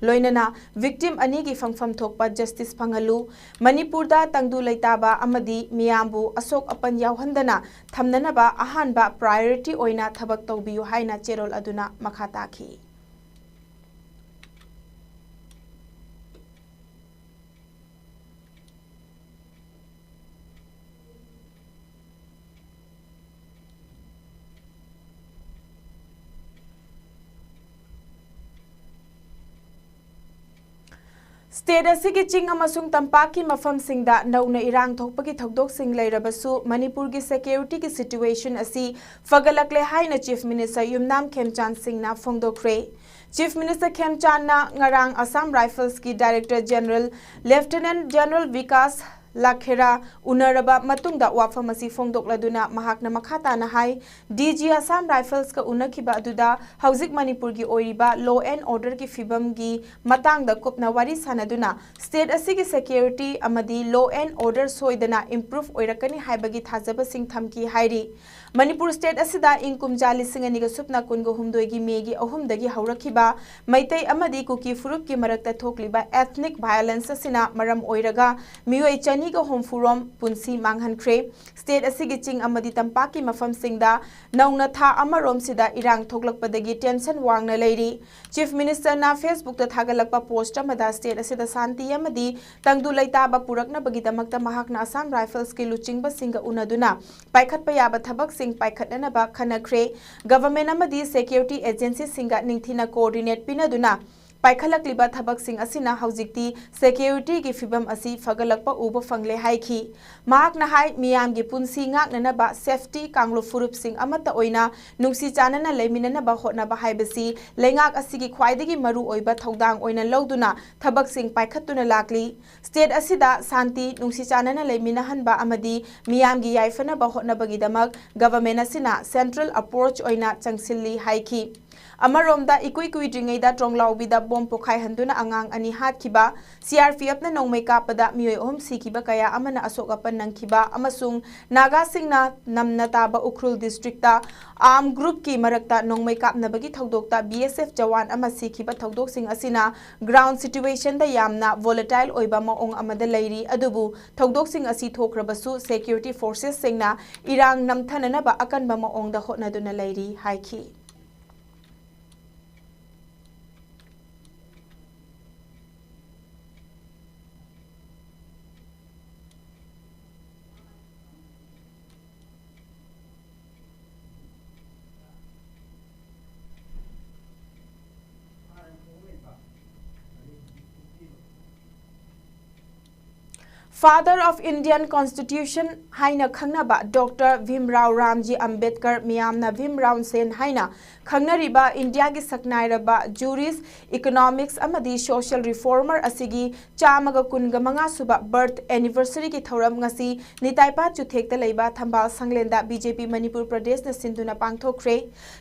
ꯂꯣꯏꯅꯅ victim ꯑꯅꯤꯒꯤ ꯐꯪꯐꯝ ꯊꯣꯛꯄ justice ꯐꯪꯍꯜꯂꯨ꯫ ꯃꯅꯤꯄꯨꯔꯗ ꯇꯪꯗꯨ ꯂꯩꯇꯥꯕ ꯑꯃꯗꯤ ꯃꯤꯌꯥꯝꯕꯨ ꯑꯁꯣꯛ ꯑꯄꯟ ꯌꯥꯎꯍꯟꯗꯅ ꯊꯝꯅꯅꯕ ꯑꯍꯥꯟꯕ priority ꯑꯣꯏꯅ ꯊꯕꯛ ꯇꯧꯕꯤꯌꯨ ꯍꯥꯏꯅ ꯆꯦꯔꯣꯜ ꯑꯗꯨꯅ ꯃꯈꯥ ꯇꯥꯈꯤ꯫ State ꯑꯁꯤꯒꯤ ꯆꯤꯡ ꯑꯃꯁꯨꯡ ꯇꯝꯄꯥꯛꯀꯤ ꯃꯐꯝꯁꯤꯡꯗ ꯅꯧꯅ ꯏꯔꯥꯡ ꯊꯣꯛꯄꯒꯤ ꯊꯧꯗꯣꯛꯁꯤꯡ ꯂꯩꯔꯕꯁꯨ, ꯃꯅꯤꯄꯨꯔꯒꯤ securityꯒꯤ situation ꯑꯁꯤ ꯐꯒꯠꯂꯛꯂꯦ ꯍꯥꯏꯅ Chief Minister ꯌꯨꯝꯅꯥꯝ ꯈꯦꯝꯆꯥꯟ ꯁꯤꯡꯅ ꯐꯣꯡꯗꯣꯛꯈ꯭ꯔꯦ꯫ Chief Minister ꯈꯦꯝꯆꯥꯟꯅ ꯉꯔꯥꯡ Assam Riflesꯀꯤ Director General Lieutenant General Vikas ꯂꯥꯈꯦꯔꯥ ꯎꯅꯔꯕ ꯃꯇꯨꯡꯗ ꯋꯥꯐꯝ ꯑꯁꯤ ꯐꯣꯡꯗꯣꯛꯂꯗꯨꯅ ꯃꯍꯥꯛꯅ ꯃꯈꯥ ꯇꯥꯅ ꯍꯥꯏ, DG Assam Riflesꯀ ꯎꯅꯈꯤꯕ ꯑꯗꯨꯗ ꯍꯧꯖꯤꯛ ꯃꯅꯤꯄꯨꯔꯒꯤ ꯑꯣꯏꯔꯤꯕ law and orderꯒꯤ ꯐꯤꯕꯝꯒꯤ ꯃꯇꯥꯡꯗ ꯀꯨꯞꯅ ꯋꯥꯔꯤ ꯁꯥꯟꯅꯗꯨꯅ state ꯑꯁꯤꯒꯤ security ꯑꯃꯗꯤ law and order ꯁꯣꯏꯗꯅ improve ꯑꯣꯏꯔꯛꯀꯅꯤ ꯍꯥꯏꯕꯒꯤ ꯊꯥꯖꯕꯁꯤꯡ ꯊꯝꯈꯤ ꯍꯥꯏꯔꯤ꯫ ꯃꯅꯤꯄꯨꯔ state ꯑꯁꯤꯗ ꯏꯪ ꯀꯨꯝꯖꯥ ꯂꯤꯁꯤꯡ ꯑꯅꯤꯒ ꯁꯨꯞꯅ ꯀꯨꯟꯒ ꯍꯨꯝꯗꯣꯏꯒꯤ May ꯒꯤ ꯑꯍꯨꯝꯗꯒꯤ ꯍꯧꯔꯛꯈꯤꯕ ꯃꯩꯇꯩ ꯑꯃꯗꯤ ꯀꯨꯀꯤ ꯐꯨꯔꯨꯞꯀꯤ ꯃꯔꯛꯇ ꯊꯣꯛꯂꯤꯕ ethnic violence ꯑꯁꯤꯅ ꯃꯔꯝ ꯑꯣꯏꯔꯒ ꯃꯤꯑꯣꯏ ꯆꯅꯤꯒ ꯍꯨꯝꯐꯨ ꯔꯣꯝ ꯄꯨꯟꯁꯤ ꯃꯥꯡꯍꯟꯈ꯭ꯔꯦ꯫ State ꯑꯁꯤꯒꯤ ꯆꯤꯡ ꯑꯃꯗꯤ ꯇꯝꯄꯥꯛꯀꯤ ꯃꯐꯝꯁꯤꯡꯗ ꯅꯧꯅ ꯊꯥ ꯑꯃꯔꯣꯝꯁꯤꯗ ꯏꯔꯥꯡ ꯊꯣꯛꯂꯛꯄꯗꯒꯤ tension ꯋꯥꯡꯅ ꯂꯩꯔꯤ꯫ Chief Minister ꯅ Facebook ꯇ ꯊꯥꯒꯠꯂꯛꯄ post ꯑꯃꯗ state ꯑꯁꯤꯗ ꯁꯥꯟꯇꯤ ꯑꯃꯗꯤ ꯇꯪꯗꯨ ꯂꯩꯇꯥꯕ ꯄꯨꯔꯛꯅꯕꯒꯤꯗꯃꯛꯇ ꯃꯍꯥꯛꯅ Assam Rifles ꯀꯤ ꯂꯨꯆꯤꯡꯕꯁꯤꯡꯒ ꯎꯅꯗꯨꯅ ꯄꯥꯏꯈꯠꯄ ꯌꯥꯕ ꯊꯕꯛꯁꯤꯡ ꯄꯥꯏꯈꯠꯅꯅꯕ ꯈꯟꯅꯈ꯭ꯔꯦ꯫ Government ꯑꯃꯗꯤ security agency ꯁꯤꯡꯒ ꯅꯤꯡꯊꯤꯅ coordinate ꯄꯤꯅꯗꯨꯅ ꯄꯥꯏꯈꯠꯂꯛꯂꯤꯕ ꯊꯕꯛꯁꯤꯡ ꯑꯁꯤꯅ ꯍꯧꯖꯤꯛꯇꯤ security ꯒꯤ ꯐꯤꯚꯝ ꯑꯁꯤ ꯐꯒꯠꯂꯛꯄ ꯎꯕ ꯐꯪꯂꯦ ꯍꯥꯏꯈꯤ꯫ ꯃꯍꯥꯛꯅ ꯍꯥꯏ, ꯃꯤꯌꯥꯝꯒꯤ ꯄꯨꯟꯁꯤ ꯉꯥꯛꯅꯅꯕ safety ꯀꯥꯡꯂꯨꯞ ꯐꯨꯔꯨꯞꯁꯤꯡ ꯑꯃꯠꯇ ꯑꯣꯏꯅ ꯅꯨꯡꯁꯤ ꯆꯥꯟꯅꯅ ꯂꯩꯃꯤꯟꯅꯅꯕ ꯍꯣꯠꯅꯕ ꯍꯥꯏꯕꯁꯤ ꯂꯩꯉꯥꯛ ꯑꯁꯤꯒꯤ ꯈ꯭ꯋꯥꯏꯗꯒꯤ ꯃꯔꯨ ꯑꯣꯏꯕ ꯊꯧꯗꯥꯡ ꯑꯣꯏꯅ ꯂꯧꯗꯨꯅ ꯊꯕꯛꯁꯤꯡ ꯄꯥꯏꯈꯠꯇꯨꯅ ꯂꯥꯛꯂꯤ꯫ State ꯑꯁꯤꯗ ꯁꯥꯟꯇꯤ, ꯅꯨꯡꯁꯤ ꯆꯥꯟꯅꯅ ꯂꯩꯃꯤꯟꯅꯍꯟꯕ ꯑꯃꯗꯤ ꯃꯤꯌꯥꯝꯒꯤ ꯌꯥꯏꯐꯅꯕ ꯍꯣꯠꯅꯕꯒꯤꯗꯃꯛ government ꯑꯁꯤꯅ central approach ꯑꯣꯏꯅ ꯆꯪꯁꯤꯜꯂꯤ ꯍꯥꯏꯈꯤ꯫ ꯑꯃꯔꯣꯝꯗ, ꯏꯀꯨꯏ ꯀꯨꯏꯗ꯭ꯔꯤꯉꯩꯗ ꯇ꯭ꯔꯣꯡꯂꯥꯎꯕꯤꯗ bomb ꯄꯣꯈꯥꯏꯍꯟꯗꯨꯅ ꯑꯉꯥꯡ ꯑꯅꯤ ꯍꯥꯠꯈꯤꯕ, C R P F ꯅ ꯅꯣꯡꯃꯩ ꯀꯥꯞꯄꯗ ꯃꯤꯑꯣꯏ ꯑꯍꯨꯝ ꯁꯤꯈꯤꯕ ꯀꯌꯥ ꯑꯃꯅ ꯑꯁꯣꯛ ꯑꯄꯟ ꯅꯪꯈꯤꯕ ꯑꯃꯁꯨꯡ ꯅꯥꯒꯥꯁꯤꯡꯅ ꯅꯝꯅ ꯇꯥꯕ ꯎꯈ꯭ꯔꯨꯜ district ꯇ armed group ꯀꯤ ꯃꯔꯛꯇ ꯅꯣꯡꯃꯩ ꯀꯥꯞꯅꯕꯒꯤ ꯊꯧꯗꯣꯛꯇ B S F ꯖꯋꯥꯟ ꯑꯃ ꯁꯤꯈꯤꯕ ꯊꯧꯗꯣꯛꯁꯤꯡ ꯑꯁꯤꯅ ground situation ꯗ ꯌꯥꯝꯅ volatile ꯑꯣꯏꯕ ꯃꯑꯣꯡ ꯑꯃꯗ ꯂꯩꯔꯤ꯫ ꯑꯗꯨꯕꯨ ꯊꯧꯗꯣꯛꯁꯤꯡ ꯑꯁꯤ ꯊꯣꯛꯈ꯭ꯔꯕꯁꯨ, security forces ꯁꯤꯡꯅ ꯏꯔꯥꯡ ꯅꯝꯊꯅꯅꯕ ꯑꯀꯟꯕ ꯃꯑꯣꯡꯗ ꯍꯣꯠꯅꯗꯨꯅ ꯂꯩꯔꯤ ꯍꯥꯏꯈꯤ꯫ Father of Indian Constitution ꯍꯥꯏꯅ ꯈꯪꯅꯕ Doctor Bhimrao Ramji Ambedkar, ꯃꯤꯌꯥꯝꯅ ꯚꯤꯝ ꯔꯥꯎ ꯁꯦꯟ ꯍꯥꯏꯅ ꯈꯪꯅꯔꯤꯕ ꯏꯟꯗꯤꯌꯥꯒꯤ ꯁꯛꯅꯥꯏꯔꯕ jurist, economics ꯑꯃꯗꯤ social reformer ꯑꯁꯤꯒꯤ ꯆꯥꯝꯃꯒ ꯀꯨꯟꯒ ꯃꯉꯥ ꯁꯨꯕ birth anniversary ꯒꯤ ꯊꯧꯔꯝ ꯉꯁꯤ ꯅꯤꯇꯥꯏꯄꯥꯠ ꯆꯨꯊꯦꯛꯇ ꯂꯩꯕ ꯊꯝꯕꯥꯜ ꯁꯪꯂꯦꯟꯗ B J P ꯃꯅꯤꯄꯨꯔ ꯄ꯭ꯔꯗꯦꯁꯅ ꯁꯤꯟꯗꯨꯅ ꯄꯥꯡꯊꯣꯛꯈ꯭ꯔꯦ꯫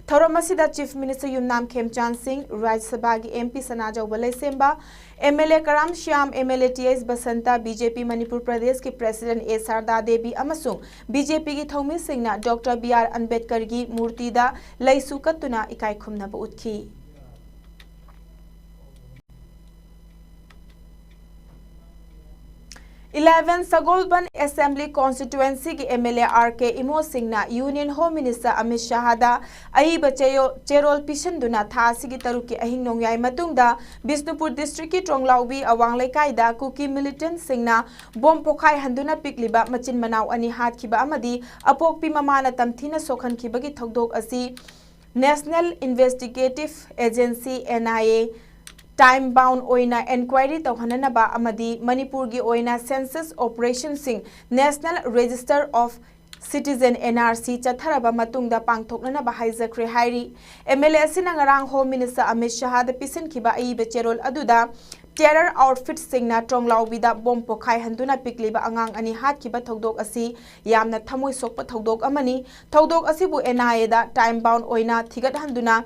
ꯊꯧꯔꯝ ꯑꯁꯤꯗ Chief Minister ꯌꯨꯝꯅꯥꯝ ꯈꯦꯝꯆꯥꯟ ꯁꯤꯡ, ꯔꯥꯖ꯭ꯌ ꯁꯚꯥꯒꯤ M P Sanajaoba ꯂꯩꯁꯦꯝꯕ, M L A Karam Shyam, M L A T S Basanta, B J P Manipur Manipur ꯄ꯭ꯔꯗꯦꯁꯀꯤ ꯄ꯭ꯔꯦꯁꯤꯗꯦꯟ ꯑꯦ ꯁꯥꯔꯗꯥ ꯗꯦꯕꯤ ꯑꯃꯁꯨꯡ ꯕꯤ ꯖꯦ ꯄꯤꯒꯤ ꯊꯧꯃꯤꯁꯤꯡꯅ ꯗꯣꯛꯇꯔ ꯕꯤ ꯑꯥꯔ ꯑꯝꯕꯦꯗꯀꯔꯒꯤ ꯃꯨꯔꯇꯤꯗ ꯂꯩꯁꯨ ꯀꯠꯇꯨꯅ ꯏꯀꯥꯏ ꯈꯨꯝꯅꯕ ꯎꯠꯈꯤ꯫ Eleven ꯁꯒꯣꯜꯕꯟ ꯑꯦꯁꯦꯝꯕ꯭ꯂꯤ ꯀꯣꯟꯁꯇꯤꯇ꯭ꯋꯦꯟꯁꯤꯒꯤ M L A R K ꯏꯃꯣꯁꯤꯡꯅ ꯌꯨꯅꯤꯌꯟ ꯍꯣꯝ ꯃꯤꯅꯤꯁꯇꯔ ꯑꯃꯤꯠ ꯁꯍꯥꯗ ꯑꯏꯕ ꯆꯦꯌꯣ-, ꯆꯦꯔꯣꯜ ꯄꯤꯁꯤꯟꯗꯨꯅ ꯊꯥ ꯑꯁꯤꯒꯤ ꯇꯔꯨꯛꯀꯤ ꯑꯍꯤꯡ ꯅꯣꯡꯌꯥꯏ ꯃꯇꯨꯡꯗ ꯕꯤꯁꯅꯨꯄꯨꯔ ꯗꯤꯁꯇ꯭ꯔꯤꯛꯀꯤ ꯇ꯭ꯔꯣꯡꯂꯥꯎꯕꯤ ꯑꯋꯥꯡ ꯂꯩꯀꯥꯏꯗ ꯀꯨꯀꯤ ꯃꯤꯂꯤꯇꯦꯟꯠꯁꯤꯡꯅ ꯕꯣꯝ ꯄꯣꯈꯥꯏꯍꯟꯗꯨꯅ ꯄꯤꯛꯂꯤꯕ ꯃꯆꯤꯟ ꯃꯅꯥꯎ ꯑꯅꯤ ꯍꯥꯠꯈꯤꯕ ꯑꯃꯗꯤ ꯑꯄꯣꯛꯄꯤ ꯃꯃꯥꯅ ꯇꯝꯊꯤꯅ ꯁꯣꯛꯍꯟꯈꯤꯕꯒꯤ ꯊꯧꯗꯣꯛ ꯑꯁꯤ National Investigative Agency, N I A, time bound ꯑꯣꯏꯅ ꯏꯟꯀ꯭ꯋꯥꯏꯔꯤ ꯇꯧꯍꯟꯅꯅꯕ ꯑꯃꯗꯤ ꯃꯅꯤꯄꯨꯔꯒꯤ ꯑꯣꯏꯅ ꯁꯦꯟꯁꯁ ꯑꯣꯄꯔꯦꯁꯟꯁꯤꯡ, National Register of Citizen, N R C, ꯆꯠꯊꯔꯕ ꯃꯇꯨꯡꯗ ꯄꯥꯡꯊꯣꯛꯅꯅꯕ ꯍꯥꯏꯖꯈ꯭ꯔꯦ ꯍꯥꯏꯔꯤ꯫ ꯑꯦꯝ ꯑꯦꯜ ꯑꯦ ꯑꯁꯤꯅ ꯉꯔꯥꯡ ꯍꯣꯝ ꯃꯤꯅꯤꯁꯇꯔ ꯑꯃꯤꯠ ꯁꯍꯥꯗ ꯄꯤꯁꯤꯟꯈꯤꯕ ꯑꯏꯕ ꯆꯦꯔꯣꯜ ꯑꯗꯨꯗ ꯇꯦꯔꯔ ꯑꯥꯎꯠꯐꯤꯠꯁꯤꯡꯅ ꯇ꯭ꯔꯣꯡꯂꯥꯎꯕꯤꯗ ꯕꯣꯝ ꯄꯣꯈꯥꯏꯍꯟꯗꯨꯅ ꯄꯤꯛꯂꯤꯕ ꯑꯉꯥꯡ ꯑꯅꯤ ꯍꯥꯠꯈꯤꯕ ꯊꯧꯗꯣꯛ ꯑꯁꯤ ꯌꯥꯝꯅ ꯊꯃꯣꯏ ꯁꯣꯛꯄ ꯊꯧꯗꯣꯛ ꯑꯃꯅꯤ꯫ ꯊꯧꯗꯣꯛ ꯑꯁꯤꯕꯨ N I A the time bound ꯑꯣꯏꯅ ꯊꯤꯒꯠꯍꯟꯗꯨꯅ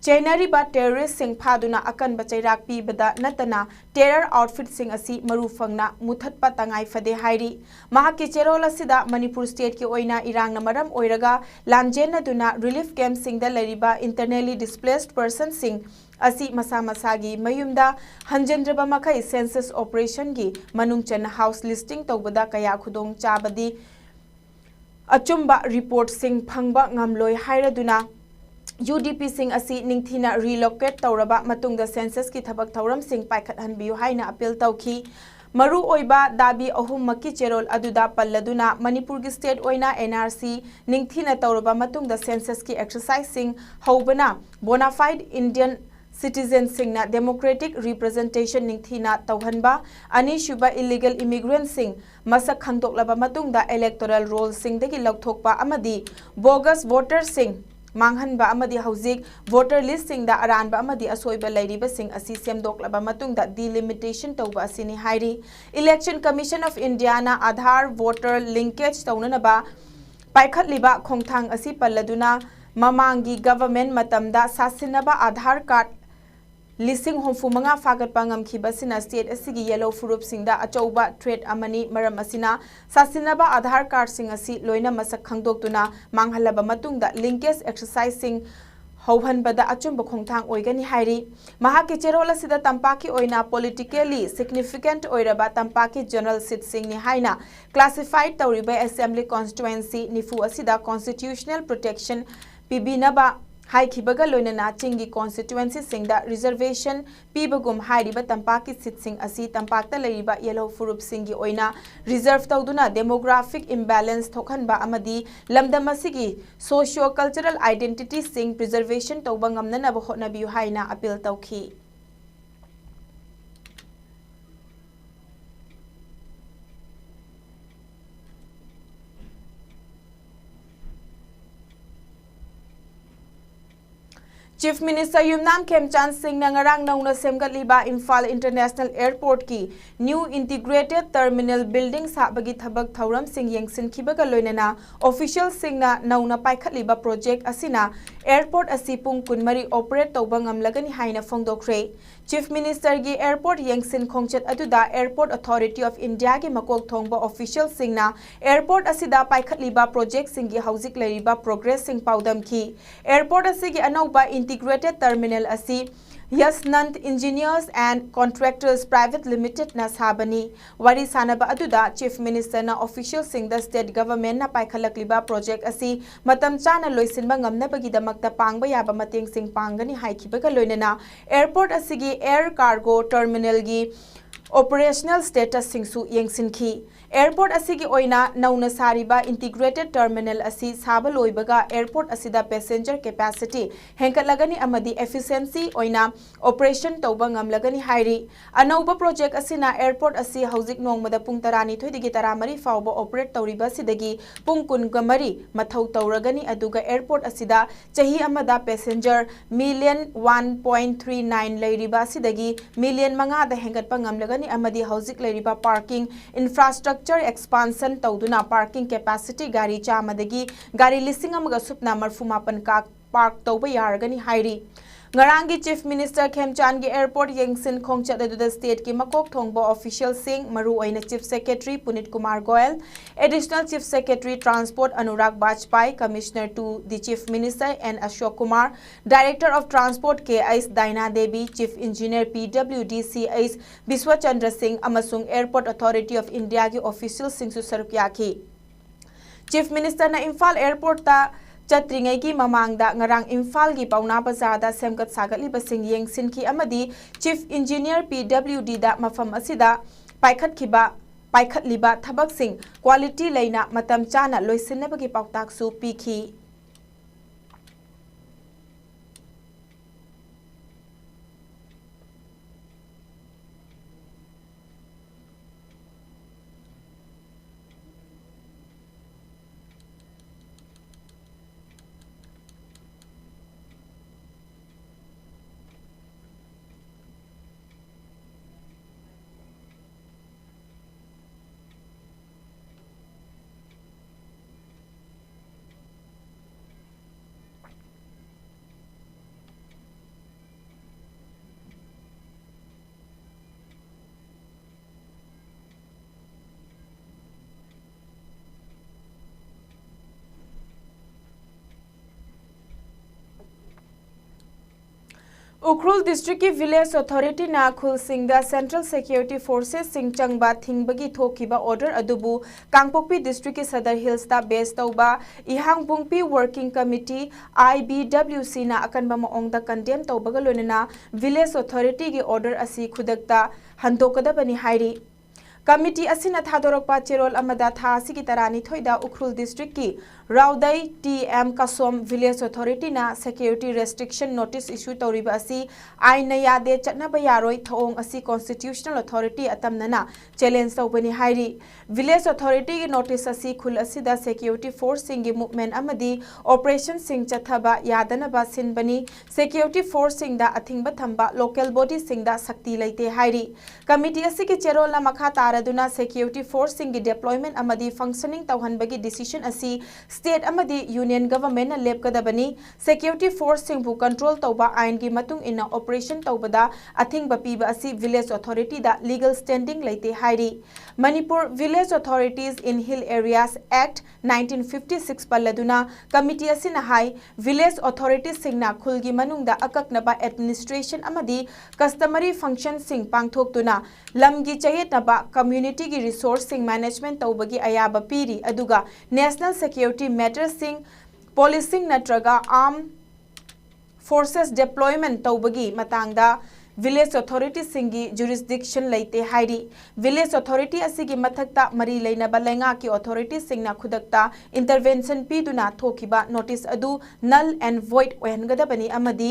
ꯆꯦꯟꯅꯔꯤꯕ ꯇꯦꯔꯣꯔꯤꯁ꯭ꯠꯁꯤꯡ ꯐꯥꯗꯨꯅ ꯑꯀꯟꯕ ꯆꯩꯔꯥꯛ ꯄꯤꯕꯗ ꯅꯠꯇꯅ ꯇꯦꯔꯔ ꯑꯥꯎꯠꯐꯤꯠꯁꯤꯡ ꯑꯁꯤ ꯃꯔꯨ ꯐꯪꯅ ꯃꯨꯊꯠꯄ ꯇꯉꯥꯏ ꯐꯗꯦ ꯍꯥꯏꯔꯤ꯫ ꯃꯍꯥꯛꯀꯤ ꯆꯦꯔꯣꯜ ꯑꯁꯤꯗ ꯃꯅꯤꯄꯨꯔ ꯁ꯭ꯇꯦꯠꯀꯤ ꯑꯣꯏꯅ ꯏꯔꯥꯡꯅ ꯃꯔꯝ ꯑꯣꯏꯔꯒ ꯂꯥꯟꯖꯦꯟꯅꯗꯨꯅ ꯔꯤꯂꯤꯐ ꯀꯦꯝꯞꯁꯤꯡꯗ ꯂꯩꯔꯤꯕ internally displaced personꯁꯤꯡ ꯑꯁꯤ ꯃꯁꯥ ꯃꯁꯥꯒꯤ ꯃꯌꯨꯝꯗ ꯍꯟꯖꯤꯟꯗ꯭ꯔꯕ ꯃꯈꯩ ꯁꯦꯟꯁꯁ ꯑꯣꯄꯔꯦꯁꯟꯒꯤ ꯃꯅꯨꯡ ꯆꯟꯅ ꯍꯥꯎꯁ ꯂꯤꯁꯇꯤꯡ ꯇꯧꯕꯗ ꯀꯌꯥ ꯈꯨꯗꯣꯡ ꯆꯥꯕꯗꯤ ꯑꯆꯨꯝꯕ ꯔꯤꯄꯣꯔꯠꯁꯤꯡ ꯐꯪꯕ ꯉꯝꯂꯣꯏ ꯍꯥꯏꯔꯗꯨꯅ ꯌꯨ ꯗꯤ ꯄꯤꯁꯤꯡ ꯑꯁꯤ ꯅꯤꯡꯊꯤꯅ ꯔꯤꯂꯣꯀꯦꯠ ꯇꯧꯔꯕ ꯃꯇꯨꯡꯗ ꯁꯦꯟꯁꯁꯀꯤ ꯊꯕꯛ ꯊꯧꯔꯝꯁꯤꯡ ꯄꯥꯏꯈꯠꯍꯟꯕꯤꯌꯨ ꯍꯥꯏꯅ ꯑꯄꯤꯜ ꯇꯧꯈꯤ꯫ ꯃꯔꯨꯑꯣꯏꯕ ꯗꯥꯕꯤ ꯑꯍꯨꯝꯃꯛꯀꯤ ꯆꯦꯔꯣꯜ ꯑꯗꯨꯗ ꯄꯜꯂꯗꯨꯅ ꯃꯅꯤꯄꯨꯔꯒꯤ ꯁ꯭ꯇꯦꯠ ꯑꯣꯏꯅ N R C ꯅꯤꯡꯊꯤꯅ ꯇꯧꯔꯕ ꯃꯇꯨꯡꯗ ꯁꯦꯟꯁꯁꯀꯤ ꯑꯦꯛꯁꯔꯁꯥꯏꯖꯁꯤꯡ ꯍꯧꯕꯅ bona fide Indian citizenꯁꯤꯡꯅ democratic representation ꯅꯤꯡꯊꯤꯅ ꯇꯧꯍꯟꯕ, ꯑꯅꯤꯁꯨꯕ illegal immigrantꯁꯤꯡ ꯃꯁꯛ ꯈꯪꯗꯣꯛꯂꯕ ꯃꯇꯨꯡꯗ electoral rollꯁꯤꯡꯗꯒꯤ ꯂꯧꯊꯣꯛꯄ ꯑꯃꯗꯤ bogus voterꯁꯤꯡ ꯃꯥꯡꯍꯟꯕ ꯑꯃꯗꯤ ꯍꯧꯖꯤꯛ voter listꯁꯤꯡꯗ ꯑꯔꯥꯟꯕ ꯑꯃꯗꯤ ꯑꯁꯣꯏꯕ ꯂꯩꯔꯤꯕꯁꯤꯡ ꯑꯁꯤ ꯁꯦꯝꯗꯣꯛꯂꯕ ꯃꯇꯨꯡꯗ delimitation ꯇꯧꯕ ꯑꯁꯤꯅꯤ ꯍꯥꯏꯔꯤ꯫ Election Commission of Indiaꯅ Aadhaar voter linkage ꯇꯧꯅꯅꯕ ꯄꯥꯏꯈꯠꯂꯤꯕ ꯈꯣꯡꯊꯥꯡ ꯑꯁꯤ ꯄꯜꯂꯗꯨꯅ ꯃꯃꯥꯡꯒꯤ government ꯃꯇꯝꯗ ꯁꯥꯁꯤꯟꯅꯕ Aadhaar card ꯂꯤꯁꯤꯡ ꯍꯨꯝꯐꯨ ꯃꯉꯥ ꯐꯥꯒꯠꯄ ꯉꯝꯈꯤꯕꯁꯤꯅ state ꯑꯁꯤꯒꯤ ꯌꯦꯜꯍꯧ ꯐꯨꯔꯨꯞꯁꯤꯡꯗ ꯑꯆꯧꯕ threat ꯑꯃꯅꯤ꯫ ꯃꯔꯝ ꯑꯁꯤꯅ, ꯁꯥꯁꯤꯟꯅꯕ ꯑꯥꯙꯥꯔ ꯀꯥꯔꯗꯁꯤꯡ ꯑꯁꯤ ꯂꯣꯏꯅ ꯃꯁꯛ ꯈꯪꯗꯣꯛꯇꯨꯅ ꯃꯥꯡꯍꯜꯂꯕ ꯃꯇꯨꯡꯗ linkage exerciseꯁꯤꯡ ꯍꯧꯍꯟꯕꯗ ꯑꯆꯨꯝꯕ ꯈꯣꯡꯊꯥꯡ ꯑꯣꯏꯒꯅꯤ ꯍꯥꯏꯔꯤ꯫ ꯃꯍꯥꯛꯀꯤ ꯆꯦꯔꯣꯜ ꯑꯁꯤꯗ ꯇꯝꯄꯥꯛꯀꯤ ꯑꯣꯏꯅ politically significant ꯑꯣꯏꯔꯕ ꯇꯝꯄꯥꯛꯀꯤ general seatꯁꯤꯡꯅꯤ ꯍꯥꯏꯅ classify ꯇꯧꯔꯤꯕ assembly constituency ꯅꯤꯐꯨ ꯑꯁꯤꯗ constitutional protection ꯄꯤꯕꯤꯅꯕ ꯍꯥꯏꯈꯤꯕꯒ ꯂꯣꯏꯅꯅ ꯆꯤꯡꯒꯤ constituencyꯁꯤꯡꯗ reservation ꯄꯤꯕꯒꯨꯝ ꯍꯥꯏꯔꯤꯕ ꯇꯝꯄꯥꯛꯀꯤ seatꯁꯤꯡ ꯑꯁꯤ ꯇꯝꯄꯥꯛꯇ ꯂꯩꯔꯤꯕ ꯌꯦꯜꯍꯧ ꯐꯨꯔꯨꯞꯁꯤꯡꯒꯤ ꯑꯣꯏꯅ reserve ꯇꯧꯗꯨꯅ demographic imbalance ꯊꯣꯛꯍꯟꯕ ꯑꯃꯗꯤ ꯂꯝꯗꯝ ꯑꯁꯤꯒꯤ socio-cultural identityꯁꯤꯡ preservation ꯇꯧꯕ ꯉꯝꯅꯅꯕ ꯍꯣꯠꯅꯕꯤꯌꯨ ꯍꯥꯏꯅ appeal ꯇꯧꯈꯤ꯫ Chief Minister ꯌꯨꯝꯅꯥꯝ ꯈꯦꯝꯆꯥꯟ ꯁꯤꯡꯅ ꯉꯔꯥꯡ ꯅꯧꯅ ꯁꯦꯝꯒꯠꯂꯤꯕ Imphal International Airportꯀꯤ new integrated terminal building ꯁꯥꯕꯒꯤ ꯊꯕꯛ ꯊꯧꯔꯝꯁꯤꯡ ꯌꯦꯡꯁꯤꯟꯈꯤꯕꯒ ꯂꯣꯏꯅꯅ officialꯁꯤꯡꯅ ꯅꯧꯅ ꯄꯥꯏꯈꯠꯂꯤꯕ project ꯑꯁꯤꯅ airport ꯑꯁꯤ ꯄꯨꯡ ꯀꯨꯟꯃꯔꯤ operate ꯇꯧꯕ ꯉꯝꯂꯒꯅꯤ ꯍꯥꯏꯅ ꯐꯣꯡꯗꯣꯛꯈ꯭ꯔꯦ꯫ Chief Ministerꯒꯤ airport ꯌꯦꯡꯁꯤꯟ ꯈꯣꯡꯆꯠ ꯑꯗꯨꯗ Airport Authority of Indiaꯒꯤ ꯃꯀꯣꯛ ꯊꯣꯡꯕ officialꯁꯤꯡꯅ airport ꯑꯁꯤꯗ ꯄꯥꯏꯈꯠꯂꯤꯕ projectꯁꯤꯡꯒꯤ ꯍꯧꯖꯤꯛ ꯂꯩꯔꯤꯕ progressꯁꯤꯡ ꯄꯥꯎꯗꯝꯈꯤ꯫ Airport ꯑꯁꯤꯒꯤ ꯑꯅꯧꯕ integrated terminal ꯑꯁꯤ Yasnant Engineers and Contractors Private Limitedꯅ ꯁꯥꯕꯅꯤ꯫ ꯋꯥꯔꯤ ꯁꯥꯅꯕ ꯑꯗꯨꯗ Chief Ministerꯅ officialꯁꯤꯡꯗ state governmentꯅ ꯄꯥꯏꯈꯠꯂꯛꯂꯤꯕ project ꯑꯁꯤ ꯃꯇꯝ ꯆꯥꯅ ꯂꯣꯏꯁꯤꯟꯕ ꯉꯝꯅꯕꯒꯤꯗꯃꯛꯇ ꯄꯥꯡꯕ ꯌꯥꯕ ꯃꯇꯦꯡꯁꯤꯡ ꯄꯥꯡꯒꯅꯤ ꯍꯥꯏꯈꯤꯕꯒ ꯂꯣꯏꯅꯅ airport ꯑꯁꯤꯒꯤ air cargo terminalꯒꯤ operational statusꯁꯤꯡꯁꯨ ꯌꯦꯡꯁꯤꯟꯈꯤ꯫ Airport ꯑꯁꯤꯒꯤ ꯑꯣꯏꯅ ꯅꯧꯅ ꯁꯥꯔꯤꯕ integrated terminal ꯑꯁꯤ ꯁꯥꯕ ꯂꯣꯏꯕꯒ airport ꯑꯁꯤꯗ passenger capacity ꯍꯦꯟꯒꯠꯂꯒꯅꯤ ꯑꯃꯗꯤ efficiency ꯑꯣꯏꯅ operation ꯇꯧꯕ ꯉꯝꯂꯒꯅꯤ ꯍꯥꯏꯔꯤ꯫ ꯑꯅꯧꯕ project ꯑꯁꯤꯅ airport ꯑꯁꯤ ꯍꯧꯖꯤꯛ ꯅꯣꯡꯃꯗ ꯄꯨꯡ ꯇꯔꯥꯅꯤꯊꯣꯏꯗꯒꯤ ꯇꯔꯥꯃꯔꯤ ꯐꯥꯎꯕ operate ꯇꯧꯔꯤꯕ ꯑꯁꯤꯗꯒꯤ ꯄꯨꯡ ꯀꯨꯟꯒ ꯃꯔꯤ ꯃꯊꯧ ꯇꯧꯔꯒꯅꯤ, ꯑꯗꯨꯒ airport ꯑꯁꯤꯗ ꯆꯍꯤ ꯑꯃꯗ passenger million one point three nine ꯂꯩꯔꯤꯕ ꯑꯁꯤꯗꯒꯤ million ꯃꯉꯥꯗ ꯍꯦꯟꯒꯠꯄ ꯉꯝꯂꯒꯅꯤ ꯑꯃꯗꯤ ꯍꯧꯖꯤꯛ ꯂꯩꯔꯤꯕ parking infrastructure expansion ꯇꯧꯗꯨꯅ parking capacity ꯒꯥꯔꯤ ꯆꯥꯝꯃꯗꯒꯤ ꯒꯥꯔꯤ ꯂꯤꯁꯤꯡ ꯑꯃꯒ ꯁꯨꯞꯅ ꯃꯔꯐꯨ ꯃꯥꯄꯟ ꯀꯥ park ꯇꯧꯕ ꯌꯥꯔꯒꯅꯤ ꯍꯥꯏꯔꯤ꯫ ꯉꯔꯥꯡꯒꯤ Chief Minister ꯈꯦꯝꯆꯥꯟꯒꯤ airport ꯌꯦꯡꯁꯤꯟ ꯈꯣꯡꯆꯠ ꯑꯗꯨꯗ state ꯀꯤ ꯃꯀꯣꯛ ꯊꯣꯡꯕ official ꯁꯤꯡ, ꯃꯔꯨꯑꯣꯏꯅ Chief Secretary Punit Kumar Goyal, Additional Chief Secretary Transport Anurag Bajpai, Commissioner to the Chief Minister N Ashok Kumar, Director of Transport K H Daina Devi, Chief Engineer P W D C H ꯕꯤꯁ꯭ꯋꯆꯟꯗ꯭ꯔ ꯁꯤꯡ ꯑꯃꯁꯨꯡ Airport Authority of India ꯒꯤ official ꯁꯤꯡꯁꯨ ꯁꯔꯨꯛ ꯌꯥꯈꯤ꯫ Chief Minister ꯅ Imphal airport ꯇ ꯆꯠꯇ꯭ꯔꯤꯉꯩꯒꯤ ꯃꯃꯥꯡꯗ ꯉꯔꯥꯡ ꯏꯝꯐꯥꯜꯒꯤ ꯄꯥꯎꯅꯥ ꯕꯖꯥꯔꯗ ꯁꯦꯝꯒꯠ ꯁꯥꯒꯠꯂꯤꯕꯁꯤꯡ ꯌꯦꯡꯁꯤꯟꯈꯤ ꯑꯃꯗꯤ Chief Engineer ꯄꯤ ꯗꯕ꯭ꯂꯤꯎ ꯗꯤ ꯗ ꯃꯐꯝ ꯑꯁꯤꯗ ꯄꯥꯏꯈꯠꯈꯤꯕ, ꯄꯥꯏꯈꯠꯂꯤꯕ ꯊꯕꯛꯁꯤꯡ quality ꯂꯩꯅ ꯃꯇꯝ ꯆꯥꯅ ꯂꯣꯏꯁꯤꯟꯅꯕꯒꯤ ꯄꯥꯎꯇꯥꯛꯁꯨ ꯄꯤꯈꯤ꯫ ꯎꯈ꯭ꯔꯨꯜ district ꯀꯤ village authority ꯅ ꯈꯨꯜꯁꯤꯡꯗ central security forces ꯁꯤꯡ ꯆꯪꯕ ꯊꯤꯡꯕꯒꯤ ꯊꯣꯛꯈꯤꯕ order ꯑꯗꯨꯕꯨ ꯀꯥꯡꯄꯣꯛꯄꯤ district ꯀꯤ Sadar Hills ꯇ base ꯇꯧꯕ ꯏꯍꯥꯡ ꯕꯨꯡꯄꯤ working committee, I B W C ꯅ ꯑꯀꯟꯕ ꯃꯑꯣꯡꯗ condemn ꯇꯧꯕꯒ ꯂꯣꯏꯅꯅ village authority ꯒꯤ order ꯑꯁꯤ ꯈꯨꯗꯛꯇ ꯍꯟꯗꯣꯛꯀꯗꯕꯅꯤ ꯍꯥꯏꯔꯤ꯫ Committee ꯑꯁꯤꯅ ꯊꯥꯗꯣꯔꯛꯄ ꯆꯦꯔꯣꯜ ꯑꯃꯗ ꯊꯥ ꯑꯁꯤꯒꯤ ꯇꯔꯥꯅꯤꯊꯣꯏꯗ ꯎꯈ꯭ꯔꯨꯜ district ꯀꯤ ꯔꯥꯎꯗꯩ ꯇꯤ ꯑꯦꯝ ꯀꯁꯣꯝ village authority ꯅ security restriction notice issue ꯇꯧꯔꯤꯕ ꯑꯁꯤ ꯑꯥꯏꯟꯅ ꯌꯥꯗꯦ, ꯆꯠꯅꯕ ꯌꯥꯔꯣꯏ, ꯊꯧꯑꯣꯡ ꯑꯁꯤ constitutional authority ꯑꯇꯝꯅꯅ challenge ꯇꯧꯕꯅꯤ ꯍꯥꯏꯔꯤ꯫ Village authority ꯒꯤ notice ꯑꯁꯤ ꯈꯨꯜ ꯑꯁꯤꯗ security force ꯁꯤꯡꯒꯤ movement ꯑꯃꯗꯤ operation ꯁꯤꯡ ꯆꯠꯊꯕ ꯌꯥꯗꯅꯕ ꯁꯤꯟꯕꯅꯤ꯫ Security force ꯁꯤꯡꯗ ꯑꯊꯤꯡꯕ ꯊꯝꯕ local body ꯁꯤꯡꯗ ꯁꯛꯇꯤ ꯂꯩꯇꯦ ꯍꯥꯏꯔꯤ꯫ Committee ꯑꯁꯤꯒꯤ ꯆꯦꯔꯣꯜꯅ ꯃꯈꯥ ꯇꯥꯔꯗꯨꯅ security force ꯁꯤꯡꯒꯤ deployment ꯑꯃꯗꯤ functioning ꯇꯧꯍꯟꯕꯒꯤ decision ꯑꯁꯤ State ꯑꯃꯗꯤ Union Governmentꯅ ꯂꯦꯞꯀꯗꯕꯅꯤ꯫ Security forceꯁꯤꯡꯕꯨ control ꯇꯧꯕ ꯑꯥꯏꯟꯒꯤ ꯃꯇꯨꯡ ꯏꯟꯅ operation ꯇꯧꯕꯗ ꯑꯊꯤꯡꯕ ꯄꯤꯕ ꯑꯁꯤ village authorityꯗ legal standing ꯂꯩꯇꯦ ꯍꯥꯏꯔꯤ꯫ Manipur Village Authorities in Hill Areas Act nineteen fifty six ꯄꯜꯂꯗꯨꯅ committee ꯑꯁꯤꯅ ꯍꯥꯏ, village authoritiesꯁꯤꯡꯅ ꯈꯨꯜꯒꯤ ꯃꯅꯨꯡꯗ ꯑꯀꯛꯅꯕ administration ꯑꯃꯗꯤ customary functionꯁꯤꯡ ꯄꯥꯡꯊꯣꯛꯇꯨꯅ ꯂꯝꯒꯤ ꯆꯌꯦꯠꯅꯕ communityꯒꯤ resourceꯁꯤꯡ management ꯇꯧꯕꯒꯤ ꯑꯌꯥꯕ ꯄꯤꯔꯤ, ꯑꯗꯨꯒ national security matterꯁꯤꯡ, policing ꯅꯠꯇ꯭ꯔꯒ armed forces deployment ꯇꯧꯕꯒꯤ ꯃꯇꯥꯡꯗ village authorityꯁꯤꯡꯒꯤ jurisdiction ꯂꯩꯇꯦ ꯍꯥꯏꯔꯤ꯫ Village authority ꯑꯁꯤꯒꯤ ꯃꯊꯛꯇ ꯃꯔꯤ ꯂꯩꯅꯕ ꯂꯩꯉꯥꯛꯀꯤ authorityꯁꯤꯡꯅ ꯈꯨꯗꯛꯇ intervention ꯄꯤꯗꯨꯅ ꯊꯣꯛꯈꯤꯕ notice ꯑꯗꯨ null and void ꯑꯣꯏꯍꯟꯒꯗꯕꯅꯤ ꯑꯃꯗꯤ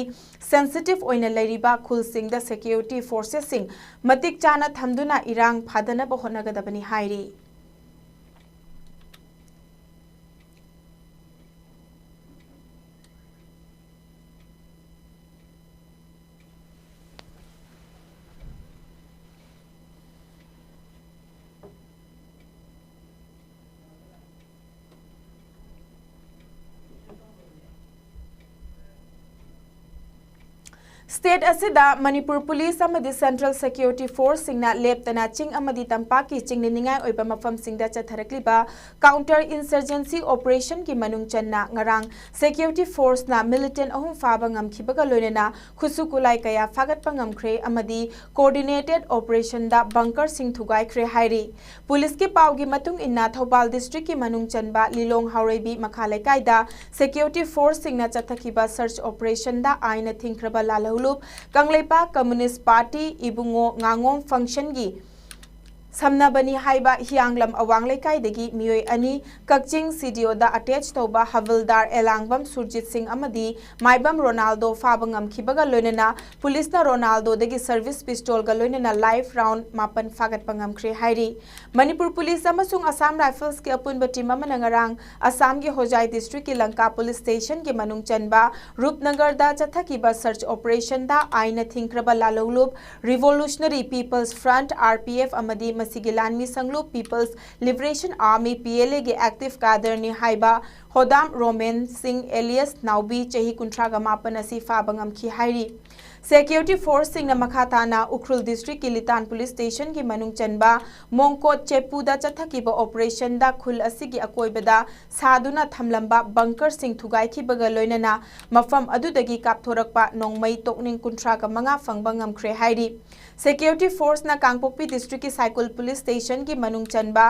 sensitive ꯑꯣꯏꯅ ꯂꯩꯔꯤꯕ ꯈꯨꯜꯁꯤꯡꯗ security forcesꯁꯤꯡ ꯃꯇꯤꯛ ꯆꯥꯅ ꯊꯝꯗꯨꯅ ꯏꯔꯥꯡ ꯐꯥꯗꯅꯕ ꯍꯣꯠꯅꯒꯗꯕꯅꯤ ꯍꯥꯏꯔꯤ꯫ State ꯑꯁꯤꯗ ꯃꯅꯤꯄꯨꯔ police ꯑꯃꯗꯤ central security forceꯁꯤꯡꯅ ꯂꯦꯞꯇꯅ ꯆꯤꯡ ꯑꯃꯗꯤ ꯇꯝꯄꯥꯛꯀꯤ ꯆꯤꯡꯅꯅꯤꯡꯉꯥꯏ ꯑꯣꯏꯕ ꯃꯐꯝꯁꯤꯡꯗ ꯆꯠꯊꯔꯛꯂꯤꯕ counter insurgency operationꯒꯤ ꯃꯅꯨꯡ ꯆꯟꯅ ꯉꯔꯥꯡ security forceꯅ militant ꯑꯍꯨꯝ ꯐꯥꯕ ꯉꯝꯈꯤꯕꯒ ꯂꯣꯏꯅꯅ ꯈꯨꯠꯁꯨ ꯈꯨꯠꯂꯥꯏ ꯀꯌꯥ ꯐꯥꯒꯠꯄ ꯉꯝꯈ꯭ꯔꯦ ꯑꯃꯗꯤ coordinated operationꯗ bunkerꯁꯤꯡ ꯊꯨꯒꯥꯏꯈ꯭ꯔꯦ ꯍꯥꯏꯔꯤ꯫ Policeꯀꯤ ꯄꯥꯎꯒꯤ ꯃꯇꯨꯡ ꯏꯟꯅ, ꯊꯧꯕꯥꯜ districtꯀꯤ ꯃꯅꯨꯡ ꯆꯟꯕ ꯂꯤꯂꯣꯡ ꯍꯥꯎꯔꯩꯕꯤ ꯃꯈꯥ ꯂꯩꯀꯥꯏꯗ security forceꯁꯤꯡꯅ ꯆꯠꯊꯈꯤꯕ search operationꯗ ꯑꯥꯏꯟꯅ ꯊꯤꯡꯈ꯭ꯔꯕ ꯂꯥꯜꯍꯧꯂꯨꯞ ꯀꯪꯂꯩꯄꯥꯛ Communist Party ꯏꯕꯨꯡꯉꯣ ꯉꯥꯉꯣꯝ functionꯒꯤ ꯁꯝꯅꯕꯅꯤ ꯍꯥꯏꯕ ꯍꯤꯌꯥꯡꯂꯝ ꯑꯋꯥꯡ ꯂꯩꯀꯥꯏꯗꯒꯤ ꯃꯤꯑꯣꯏ ꯑꯅꯤ, ꯀꯛꯆꯤꯡ CDOꯗ attach ꯇꯧꯕ ꯍꯕꯜꯗꯥꯔ ꯑꯦꯂꯥꯡꯕꯝ ꯁꯨꯔꯖꯤꯠ ꯁꯤꯡ ꯑꯃꯗꯤ ꯃꯥꯏꯕꯝ ꯔꯣꯅꯥꯜꯗꯣ ꯐꯥꯕ ꯉꯝꯈꯤꯕꯒ ꯂꯣꯏꯅꯅ policeꯅ ꯔꯣꯅꯥꯜꯗꯣꯗꯒꯤ service pistolꯒ ꯂꯣꯏꯅꯅ live round ꯃꯥꯄꯟ ꯐꯥꯒꯠꯄ ꯉꯝꯈ꯭ꯔꯦ ꯍꯥꯏꯔꯤ꯫ ꯃꯅꯤꯄꯨꯔ police ꯑꯃꯁꯨꯡ Assam Riflesꯀꯤ ꯑꯄꯨꯟꯕ team ꯑꯃꯅ ꯉꯔꯥꯡ ꯑꯁꯥꯝꯒꯤ ꯍꯣꯖꯥꯏ districtꯀꯤ ꯂꯪꯀꯥ police stationꯒꯤ ꯃꯅꯨꯡ ꯆꯟꯕ ꯔꯨꯞꯅꯒꯔꯗ ꯆꯠꯊꯈꯤꯕ search operationꯗ ꯑꯥꯏꯟꯅ ꯊꯤꯡꯈ꯭ꯔꯕ ꯂꯥꯜꯍꯧꯂꯨꯞ Revolutionary People's Front, RPF, ꯑꯃꯗꯤ ꯃꯁꯤꯒꯤ ꯂꯥꯟꯃꯤ ꯁꯪꯂꯨꯞ People's Liberation Army, P L A ꯒꯤ active cadre ꯅꯤ ꯍꯥꯏꯕ ꯍꯣꯗꯥꯝ ꯔꯣꯃꯦꯟ ꯁꯤꯡ alias ꯅꯥꯎꯕꯤ, ꯆꯍꯤ ꯀꯨꯟꯊ꯭ꯔꯥꯒ ꯃꯥꯄꯟ ꯑꯁꯤ ꯐꯥꯕ ꯉꯝꯈꯤ ꯍꯥꯏꯔꯤ꯫ Security force ꯁꯤꯡꯅ ꯃꯈꯥ ꯇꯥꯅ ꯎꯈ꯭ꯔꯨꯜ district ꯀꯤ ꯂꯤꯇꯥꯟ police station ꯒꯤ ꯃꯅꯨꯡ ꯆꯟꯕ ꯃꯣꯡꯀꯣꯠ ꯆꯦꯄꯨꯗ ꯆꯠꯊꯈꯤꯕ operation ꯗ ꯈꯨꯜ ꯑꯁꯤꯒꯤ ꯑꯀꯣꯏꯕꯗ ꯁꯥꯗꯨꯅ ꯊꯝꯂꯝꯕ bunker ꯁꯤꯡ ꯊꯨꯒꯥꯏꯈꯤꯕꯒ ꯂꯣꯏꯅꯅ ꯃꯐꯝ ꯑꯗꯨꯗꯒꯤ ꯀꯥꯞꯊꯣꯔꯛꯄ ꯅꯣꯡꯃꯩ ꯇꯣꯛꯅꯤꯡ ꯀꯨꯟꯊ꯭ꯔꯥꯒ ꯃꯉꯥ ꯐꯪꯕ ꯉꯝꯈ꯭ꯔꯦ ꯍꯥꯏꯔꯤ꯫ Security force ꯅ ꯀꯥꯡꯄꯣꯛꯄꯤ district ꯀꯤ ꯁꯥꯏꯀꯨꯜ police station ꯒꯤ ꯃꯅꯨꯡ ꯆꯟꯕ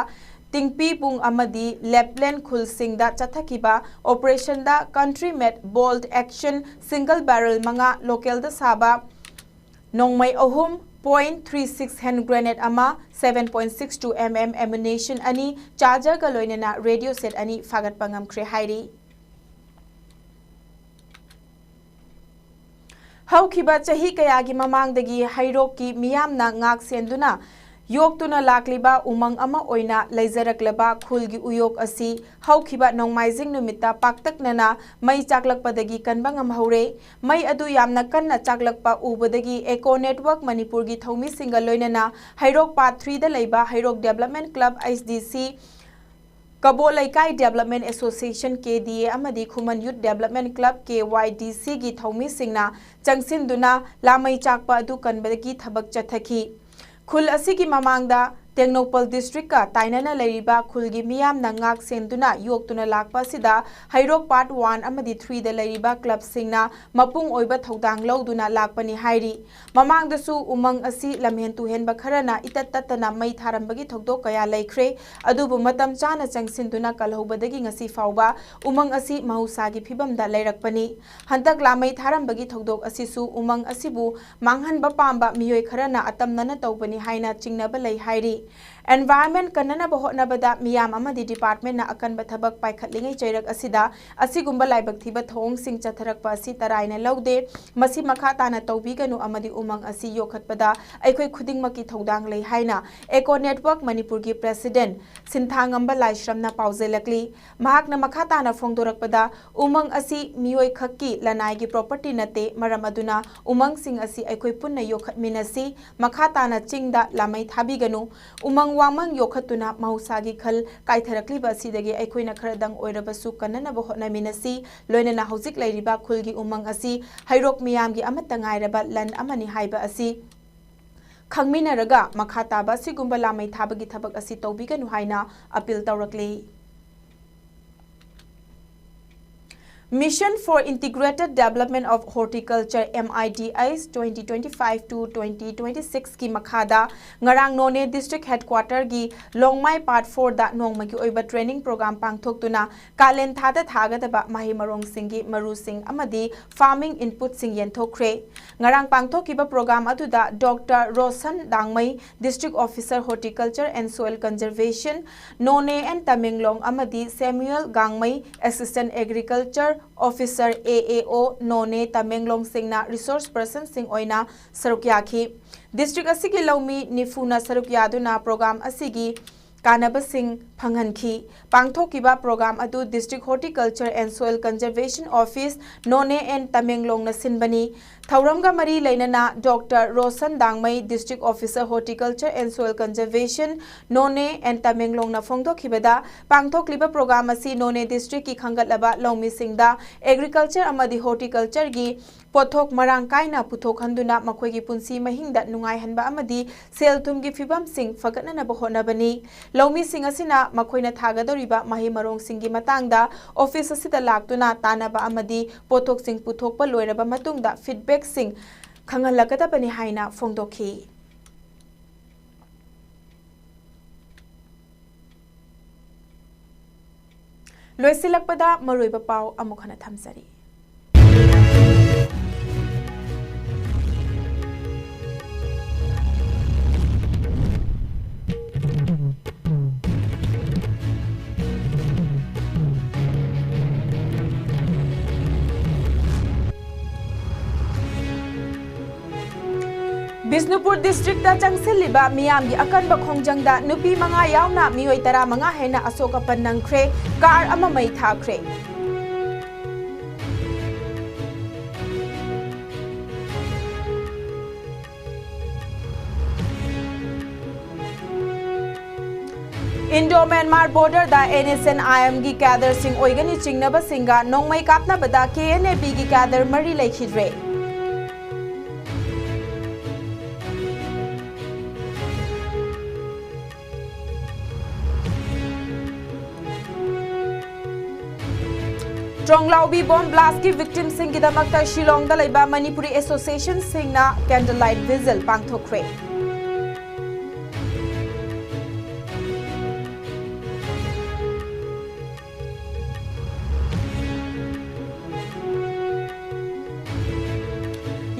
ꯇꯤꯡꯄꯤꯕꯨꯡ ꯑꯃꯗꯤ ꯂꯦꯞꯂꯦꯟ ꯈꯨꯜꯁꯤꯡꯗ ꯆꯠꯊꯈꯤꯕ operation ꯗ country made bolt action single barrel ꯃꯉꯥ, local ꯗ ꯁꯥꯕ ꯅꯣꯡꯃꯩ ꯑꯍꯨꯝ, point three six hand grenade ꯑꯃ, seven point six two M M ammunition ꯑꯅꯤ, charger ꯒ ꯂꯣꯏꯅꯅ radio set ꯑꯅꯤ ꯐꯥꯒꯠꯄ ꯉꯝꯈ꯭ꯔꯦ ꯍꯥꯏꯔꯤ꯫ ꯍꯧꯈꯤꯕ ꯆꯍꯤ ꯀꯌꯥꯒꯤ ꯃꯃꯥꯡꯗꯒꯤ ꯍꯩꯔꯣꯛꯀꯤ ꯃꯤꯌꯥꯝꯅ ꯉꯥꯛ ꯁꯦꯟꯗꯨꯅ ꯌꯣꯛꯇꯨꯅ ꯂꯥꯛꯂꯤꯕ ꯎꯃꯪ ꯑꯃ ꯑꯣꯏꯅ ꯂꯩꯖꯔꯛꯂꯕ ꯈꯨꯜꯒꯤ ꯎꯌꯣꯛ ꯑꯁꯤ ꯍꯧꯈꯤꯕ ꯅꯣꯡꯃꯥꯏꯖꯤꯡ ꯅꯨꯃꯤꯠꯇ ꯄꯥꯛꯇꯛꯅꯅ ꯃꯩ ꯆꯥꯛꯂꯛꯄꯗꯒꯤ ꯀꯟꯕ ꯉꯝꯍꯧꯔꯦ꯫ ꯃꯩ ꯑꯗꯨ ꯌꯥꯝꯅ ꯀꯟꯅ ꯆꯥꯛꯂꯛꯄ ꯎꯕꯗꯒꯤ Eco Network ꯃꯅꯤꯄꯨꯔꯒꯤ ꯊꯧꯃꯤꯁꯤꯡꯒ ꯂꯣꯏꯅꯅ ꯍꯩꯔꯣꯛ Part three ꯗ ꯂꯩꯕ ꯍꯩꯔꯣꯛ Development Club, H D C, ꯀꯕꯣ ꯂꯩꯀꯥꯏ Development Association, K D A, ꯑꯃꯗꯤ ꯈꯨꯃꯟ Youth Development Club, K Y D C, ꯒꯤ ꯊꯧꯃꯤꯁꯤꯡꯅ ꯆꯪꯁꯤꯟꯗꯨꯅ ꯂꯥꯃꯩ ꯆꯥꯛꯄ ꯑꯗꯨ ꯀꯟꯕꯒꯤ ꯊꯕꯛ ꯆꯠꯊꯈꯤ꯫ ꯈꯨꯜ ꯑꯁꯤꯒꯤ ꯃꯃꯥꯡꯗ ꯇꯦꯡꯅꯧꯄꯜ district ꯀ ꯇꯥꯏꯅꯅ ꯂꯩꯔꯤꯕ ꯈꯨꯜꯒꯤ ꯃꯤꯌꯥꯝꯅ ꯉꯥꯛ ꯁꯦꯟꯗꯨꯅ ꯌꯣꯛꯇꯨꯅ ꯂꯥꯛꯄ ꯑꯁꯤꯗ ꯍꯩꯔꯣꯛ Part one ꯑꯃꯗꯤ three ꯗ ꯂꯩꯔꯤꯕ club ꯁꯤꯡꯅ ꯃꯄꯨꯡ ꯑꯣꯏꯕ ꯊꯧꯗꯥꯡ ꯂꯧꯗꯨꯅ ꯂꯥꯛꯄꯅꯤ ꯍꯥꯏꯔꯤ꯫ ꯃꯃꯥꯡꯗꯁꯨ ꯎꯃꯪ ꯑꯁꯤ ꯂꯝꯍꯦꯟ ꯇꯨꯍꯦꯟꯕ ꯈꯔꯅ ꯏꯇꯠ ꯇꯠꯇꯅ ꯃꯩ ꯊꯥꯔꯝꯕꯒꯤ ꯊꯧꯗꯣꯛ ꯀꯌꯥ ꯂꯩꯈ꯭ꯔꯦ꯫ ꯑꯗꯨꯕꯨ ꯃꯇꯝ ꯆꯥꯅ ꯆꯪꯁꯤꯟꯗꯨꯅ ꯀꯜꯍꯧꯕꯗꯒꯤ ꯉꯁꯤ ꯐꯥꯎꯕ ꯎꯃꯪ ꯑꯁꯤ ꯃꯍꯧꯁꯥꯒꯤ ꯐꯤꯕꯝꯗ ꯂꯩꯔꯛꯄꯅꯤ꯫ ꯍꯟꯗꯛ ꯂꯥꯃꯩ ꯊꯥꯔꯝꯕꯒꯤ ꯊꯧꯗꯣꯛ ꯑꯁꯤꯁꯨ ꯎꯃꯪ ꯑꯁꯤꯕꯨ ꯃꯥꯡꯍꯟꯕ ꯄꯥꯝꯕ ꯃꯤꯑꯣꯏ ꯈꯔꯅ ꯑꯇꯝꯅꯅ ꯇꯧꯕꯅꯤ ꯍꯥꯏꯅ ꯆꯤꯡꯅꯕ ꯂꯩ ꯍꯥꯏꯔꯤ꯫ Environment ꯀꯟꯅꯅꯕ ꯍꯣꯠꯅꯕꯗ ꯃꯤꯌꯥꯝ ꯑꯃꯗꯤ departmentꯅ ꯑꯀꯟꯕ ꯊꯕꯛ ꯄꯥꯏꯈꯠꯂꯤꯉꯩ ꯆꯩꯔꯛ ꯑꯁꯤꯗ ꯑꯁꯤꯒꯨꯝꯕ ꯂꯥꯏꯕꯛ ꯊꯤꯕ ꯊꯧꯑꯣꯡꯁꯤꯡ ꯆꯠꯊꯔꯛꯄ ꯑꯁꯤ ꯇꯔꯥꯏꯅ ꯂꯧꯗꯦ꯫ ꯃꯁꯤ ꯃꯈꯥ ꯇꯥꯅ ꯇꯧꯕꯤꯒꯅꯨ ꯑꯃꯗꯤ ꯎꯃꯪ ꯑꯁꯤ ꯌꯣꯛꯈꯠꯄꯗ ꯑꯩꯈꯣꯏ ꯈꯨꯗꯤꯡꯃꯛꯀꯤ ꯊꯧꯗꯥꯡ ꯂꯩ ꯍꯥꯏꯅ Eco Network ꯃꯅꯤꯄꯨꯔꯒꯤ president ꯁꯤꯟꯊꯥꯉꯝꯕ ꯂꯥꯏꯁ꯭ꯔꯝꯅ ꯄꯥꯎꯖꯦꯜꯂꯛꯂꯤ꯫ ꯃꯍꯥꯛꯅ ꯃꯈꯥ ꯇꯥꯅ ꯐꯣꯡꯗꯣꯔꯛꯄꯗ, ꯎꯃꯪ ꯑꯁꯤ ꯃꯤꯑꯣꯏ ꯈꯛꯀꯤ ꯂꯅꯥꯏꯒꯤ property ꯅꯠꯇꯦ, ꯃꯔꯝ ꯑꯗꯨꯅ ꯎꯃꯪꯁꯤꯡ ꯑꯁꯤ ꯑꯩꯈꯣꯏ ꯄꯨꯟꯅ ꯌꯣꯛꯈꯠꯃꯤꯟꯅꯁꯤ, ꯃꯈꯥ ꯇꯥꯅ ꯆꯤꯡꯗ ꯂꯥꯃꯩ ꯊꯥꯕꯤꯒꯅꯨ꯫ ꯎꯃꯪ ꯋꯥꯃꯪ ꯌꯣꯛꯈꯠꯇꯨꯅ ꯃꯍꯧꯁꯥꯒꯤ ꯈꯜ ꯀꯥꯏꯊꯔꯛꯂꯤꯕ ꯑꯁꯤꯗꯒꯤ ꯑꯩꯈꯣꯏꯅ ꯈꯔꯗꯪ ꯑꯣꯏꯔꯕꯁꯨ ꯀꯟꯅꯅꯕ ꯍꯣꯠꯅꯃꯤꯟꯅꯁꯤ, ꯂꯣꯏꯅꯅ ꯍꯧꯖꯤꯛ ꯂꯩꯔꯤꯕ ꯈꯨꯜꯒꯤ ꯎꯃꯪ ꯑꯁꯤ ꯍꯩꯔꯣꯛ ꯃꯤꯌꯥꯝꯒꯤ ꯑꯃꯠꯇ ꯉꯥꯏꯔꯕ ꯂꯟ ꯑꯃꯅꯤ ꯍꯥꯏꯕ ꯑꯁꯤ ꯈꯪꯃꯤꯟꯅꯔꯒ ꯃꯈꯥ ꯇꯥꯕ ꯑꯁꯤꯒꯨꯝꯕ ꯂꯥꯃꯩ ꯊꯥꯕꯒꯤ ꯊꯕꯛ ꯑꯁꯤ ꯇꯧꯕꯤꯒꯅꯨ ꯍꯥꯏꯅ appeal ꯇꯧꯔꯛꯂꯤ꯫ Mission for Integrated Development of Horticulture, M I D H, twenty twenty-five to twenty twenty-six ꯀꯤ ꯃꯈꯥꯗ ꯉꯔꯥꯡ ꯅꯣꯅꯦ district headquarter ꯒꯤ ꯂꯣꯡꯃꯥꯏ part four ꯗ ꯅꯣꯡꯃꯒꯤ ꯑꯣꯏꯕ training program ꯄꯥꯡꯊꯣꯛꯇꯨꯅ ꯀꯥꯂꯦꯟ ꯊꯥꯗ ꯊꯥꯒꯗꯕ ꯃꯍꯩ ꯃꯔꯣꯡꯁꯤꯡꯒꯤ ꯃꯔꯨꯁꯤꯡ ꯑꯃꯗꯤ farming input ꯁꯤꯡ ꯌꯦꯟꯊꯣꯛꯈ꯭ꯔꯦ꯫ ꯉꯔꯥꯡ ꯄꯥꯡꯊꯣꯛꯈꯤꯕ program ꯑꯗꯨꯗ Doctor Roshan ꯗꯥꯡꯃꯩ, District Officer Horticulture and Soil Conservation, Noney and Tamenglong, ꯑꯃꯗꯤ ꯁꯦꯃ꯭ꯌꯨꯑꯦꯜ ꯒꯥꯡꯃꯩ, Assistant Agriculture Officer, A A O, Noney, ꯇꯃꯦꯡꯂꯣꯡꯁꯤꯡꯅ resource person ꯁꯤꯡ ꯑꯣꯏꯅ ꯁꯔꯨꯛ ꯌꯥꯈꯤ꯫ District ꯑꯁꯤꯒꯤ ꯂꯧꯃꯤ ꯅꯤꯐꯨꯅ ꯁꯔꯨꯛ ꯌꯥꯗꯨꯅ program ꯑꯁꯤꯒꯤ ꯀꯥꯟꯅꯕꯁꯤꯡ ꯐꯪꯍꯟꯈꯤ꯫ ꯄꯥꯡꯊꯣꯛꯈꯤꯕ program ꯑꯗꯨ District Horticulture and Soil Conservation Office, Noney and ꯇꯃꯦꯡꯂꯣꯡꯅ ꯁꯤꯟꯕꯅꯤ꯫ ꯊꯧꯔꯝꯒ ꯃꯔꯤ ꯂꯩꯅꯅ Doctor Roshan ꯗꯥꯡꯃꯩ, District Officer Horticulture and Soil Conservation, Noney and ꯇꯃꯦꯡꯂꯣꯡꯅ ꯐꯣꯡꯗꯣꯛꯈꯤꯕꯗ, ꯄꯥꯡꯊꯣꯛꯂꯤꯕ program ꯑꯁꯤ ꯅꯣꯅꯦ district ꯀꯤ ꯈꯟꯒꯠꯂꯕ ꯂꯧꯃꯤꯁꯤꯡꯗ agriculture ꯑꯃꯗꯤ horticulture ꯒꯤ ꯄꯣꯠꯊꯣꯛ ꯃꯔꯥꯡ ꯀꯥꯏꯅ ꯄꯨꯊꯣꯛꯍꯟꯗꯨꯅ ꯃꯈꯣꯏꯒꯤ ꯄꯨꯟꯁꯤ ꯃꯍꯤꯡꯗ ꯅꯨꯡꯉꯥꯏꯍꯟꯕ ꯑꯃꯗꯤ ꯁꯦꯜ ꯊꯨꯝꯒꯤ ꯐꯤꯕꯝꯁꯤꯡ ꯐꯒꯠꯅꯅꯕ ꯍꯣꯠꯅꯕꯅꯤ꯫ ꯂꯧꯃꯤꯁꯤꯡ ꯑꯁꯤꯅ ꯃꯈꯣꯏꯅ ꯊꯥꯒꯗꯧꯔꯤꯕ ꯃꯍꯩ ꯃꯔꯣꯡꯁꯤꯡꯒꯤ ꯃꯇꯥꯡꯗ office ꯑꯁꯤꯗ ꯂꯥꯛꯇꯨꯅ ꯇꯥꯟꯅꯕ ꯑꯃꯗꯤ ꯄꯣꯠꯊꯣꯛꯁꯤꯡ ꯄꯨꯊꯣꯛꯄ ꯂꯣꯏꯔꯕ ꯃꯇꯨꯡꯗ feedback ꯁꯤꯡ ꯈꯪꯍꯜꯂꯛꯀꯗꯕꯅꯤ ꯍꯥꯏꯅ ꯐꯣꯡꯗꯣꯛꯈꯤ꯫ ꯂꯣꯏꯁꯤꯜꯂꯛꯄꯗ ꯃꯔꯨꯑꯣꯏꯕ ꯄꯥꯎ ꯑꯃꯨꯛ ꯍꯟꯅ ꯊꯝꯖꯔꯤ꯫ ꯕꯤꯁꯅꯨꯄꯨꯔ ꯗꯤꯁꯇ꯭ꯔꯤꯛꯇ ꯆꯪꯁꯤꯜꯂꯤꯕ ꯃꯤꯌꯥꯝꯒꯤ ꯑꯀꯟꯕ ꯈꯣꯡꯖꯪꯗ ꯅꯨꯄꯤ ꯃꯉꯥ ꯌꯥꯎꯅ ꯃꯤꯑꯣꯏ ꯇꯔꯥꯃꯉꯥ ꯍꯦꯟꯅ ꯑꯁꯣꯛ ꯑꯄꯟ ꯅꯪꯈ꯭ꯔꯦ, ꯀꯥꯔ ꯑꯃ ꯃꯩ ꯊꯥꯈ꯭ꯔꯦ꯫ ꯏꯟꯗꯣ ꯃ꯭ꯌꯥꯟꯃꯥꯔ ꯕꯣꯔꯗꯔꯗ ꯑꯦꯟ ꯑꯦꯁ ꯑꯦꯟ ꯑꯥꯏ ꯑꯦꯝꯒꯤ ꯀꯦꯗꯔꯁꯤꯡ ꯑꯣꯏꯒꯅꯤ ꯆꯤꯡꯅꯕꯁꯤꯡꯒ ꯅꯣꯡꯃꯩ ꯀꯥꯞꯅꯕꯗ ꯀꯦ ꯑꯦꯟ ꯑꯦ ꯕꯤꯒꯤ ꯀꯦꯗꯔ ꯃꯔꯤ ꯂꯩꯈꯤꯗ꯭ꯔꯦ꯫ ꯇ꯭ꯔꯣꯡꯂꯥꯎꯕꯤ ꯕꯣꯝ ꯕ꯭ꯂꯥꯁꯀꯤ ꯚꯤꯛꯇꯤꯝꯁꯤꯡꯒꯤꯗꯃꯛꯇ ꯁꯤꯂꯣꯡꯗ ꯂꯩꯕ ꯃꯅꯤꯄꯨꯔꯤ ꯑꯦꯁꯣꯁꯤꯌꯦꯁꯟꯁꯤꯡꯅ ꯀꯦꯟꯗꯜ ꯂꯥꯏꯠ ꯚꯤꯖꯤꯜ ꯄꯥꯡꯊꯣꯛꯈ꯭ꯔꯦ꯫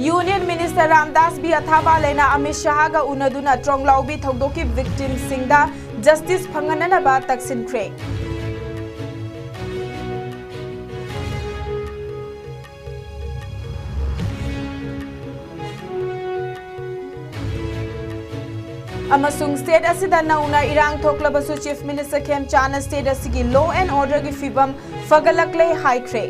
ꯌꯨꯅꯤꯌꯟ ꯃꯤꯅꯤꯁꯇꯔ ꯔꯥꯝꯗꯥꯁ ꯕꯤ ꯑꯊꯥꯕꯥꯂꯦꯅ ꯑꯃꯤꯠ ꯁꯍꯥꯒ ꯎꯅꯗꯨꯅ ꯇ꯭ꯔꯣꯡꯂꯥꯎꯕꯤ ꯊꯧꯗꯣꯛꯀꯤ ꯚꯤꯛꯇꯤꯝꯁꯤꯡꯗ ꯖꯁꯇꯤꯁ ꯐꯪꯍꯟꯅꯅꯕ ꯇꯛꯁꯤꯟꯈ꯭ꯔꯦ꯫ ꯑꯃꯁꯨꯡ ꯁ꯭ꯇꯦꯠ ꯑꯁꯤꯗ ꯅꯧꯅ ꯏꯔꯥꯡ ꯊꯣꯛꯂꯕꯁꯨ ꯆꯤꯐ ꯃꯤꯅꯤꯁꯇꯔ ꯈꯦꯝꯆꯥꯟꯅ ꯁ꯭ꯇꯦꯠ ꯑꯁꯤꯒꯤ ꯂꯣ ꯑꯦꯟ ꯑꯣꯔꯗꯔꯒꯤ ꯐꯤꯕꯝ ꯐꯒꯠꯂꯛꯂꯦ ꯍꯥꯏꯈ꯭ꯔꯦ꯫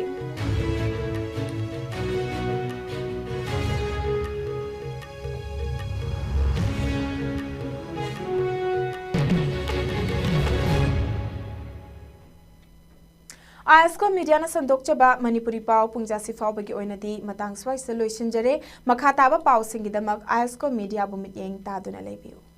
ꯑꯥꯏ ꯑꯦꯁ ꯀꯣ ꯃꯤꯗꯤꯌꯥꯅ ꯁꯟꯗꯣꯛꯆꯕ ꯃꯅꯤꯄꯨꯔꯤ ꯄꯥꯎ ꯄꯨꯡꯖꯥꯁꯤ ꯐꯥꯎꯕꯒꯤ ꯑꯣꯏꯅꯗꯤ ꯃꯇꯥꯡ ꯁ꯭ꯋꯥꯏꯁꯤꯗ ꯂꯣꯏꯁꯤꯟꯖꯔꯦ꯫ ꯃꯈꯥ ꯇꯥꯕ ꯄꯥꯎꯁꯤꯡꯒꯤꯗꯃꯛ ꯑꯥꯏ ꯑꯦꯁ ꯀꯣ ꯃꯤꯗꯤꯌꯥꯕꯨ ꯃꯤꯠꯌꯦꯡ ꯇꯥꯗꯨꯅ ꯂꯩꯕꯤꯌꯨ꯫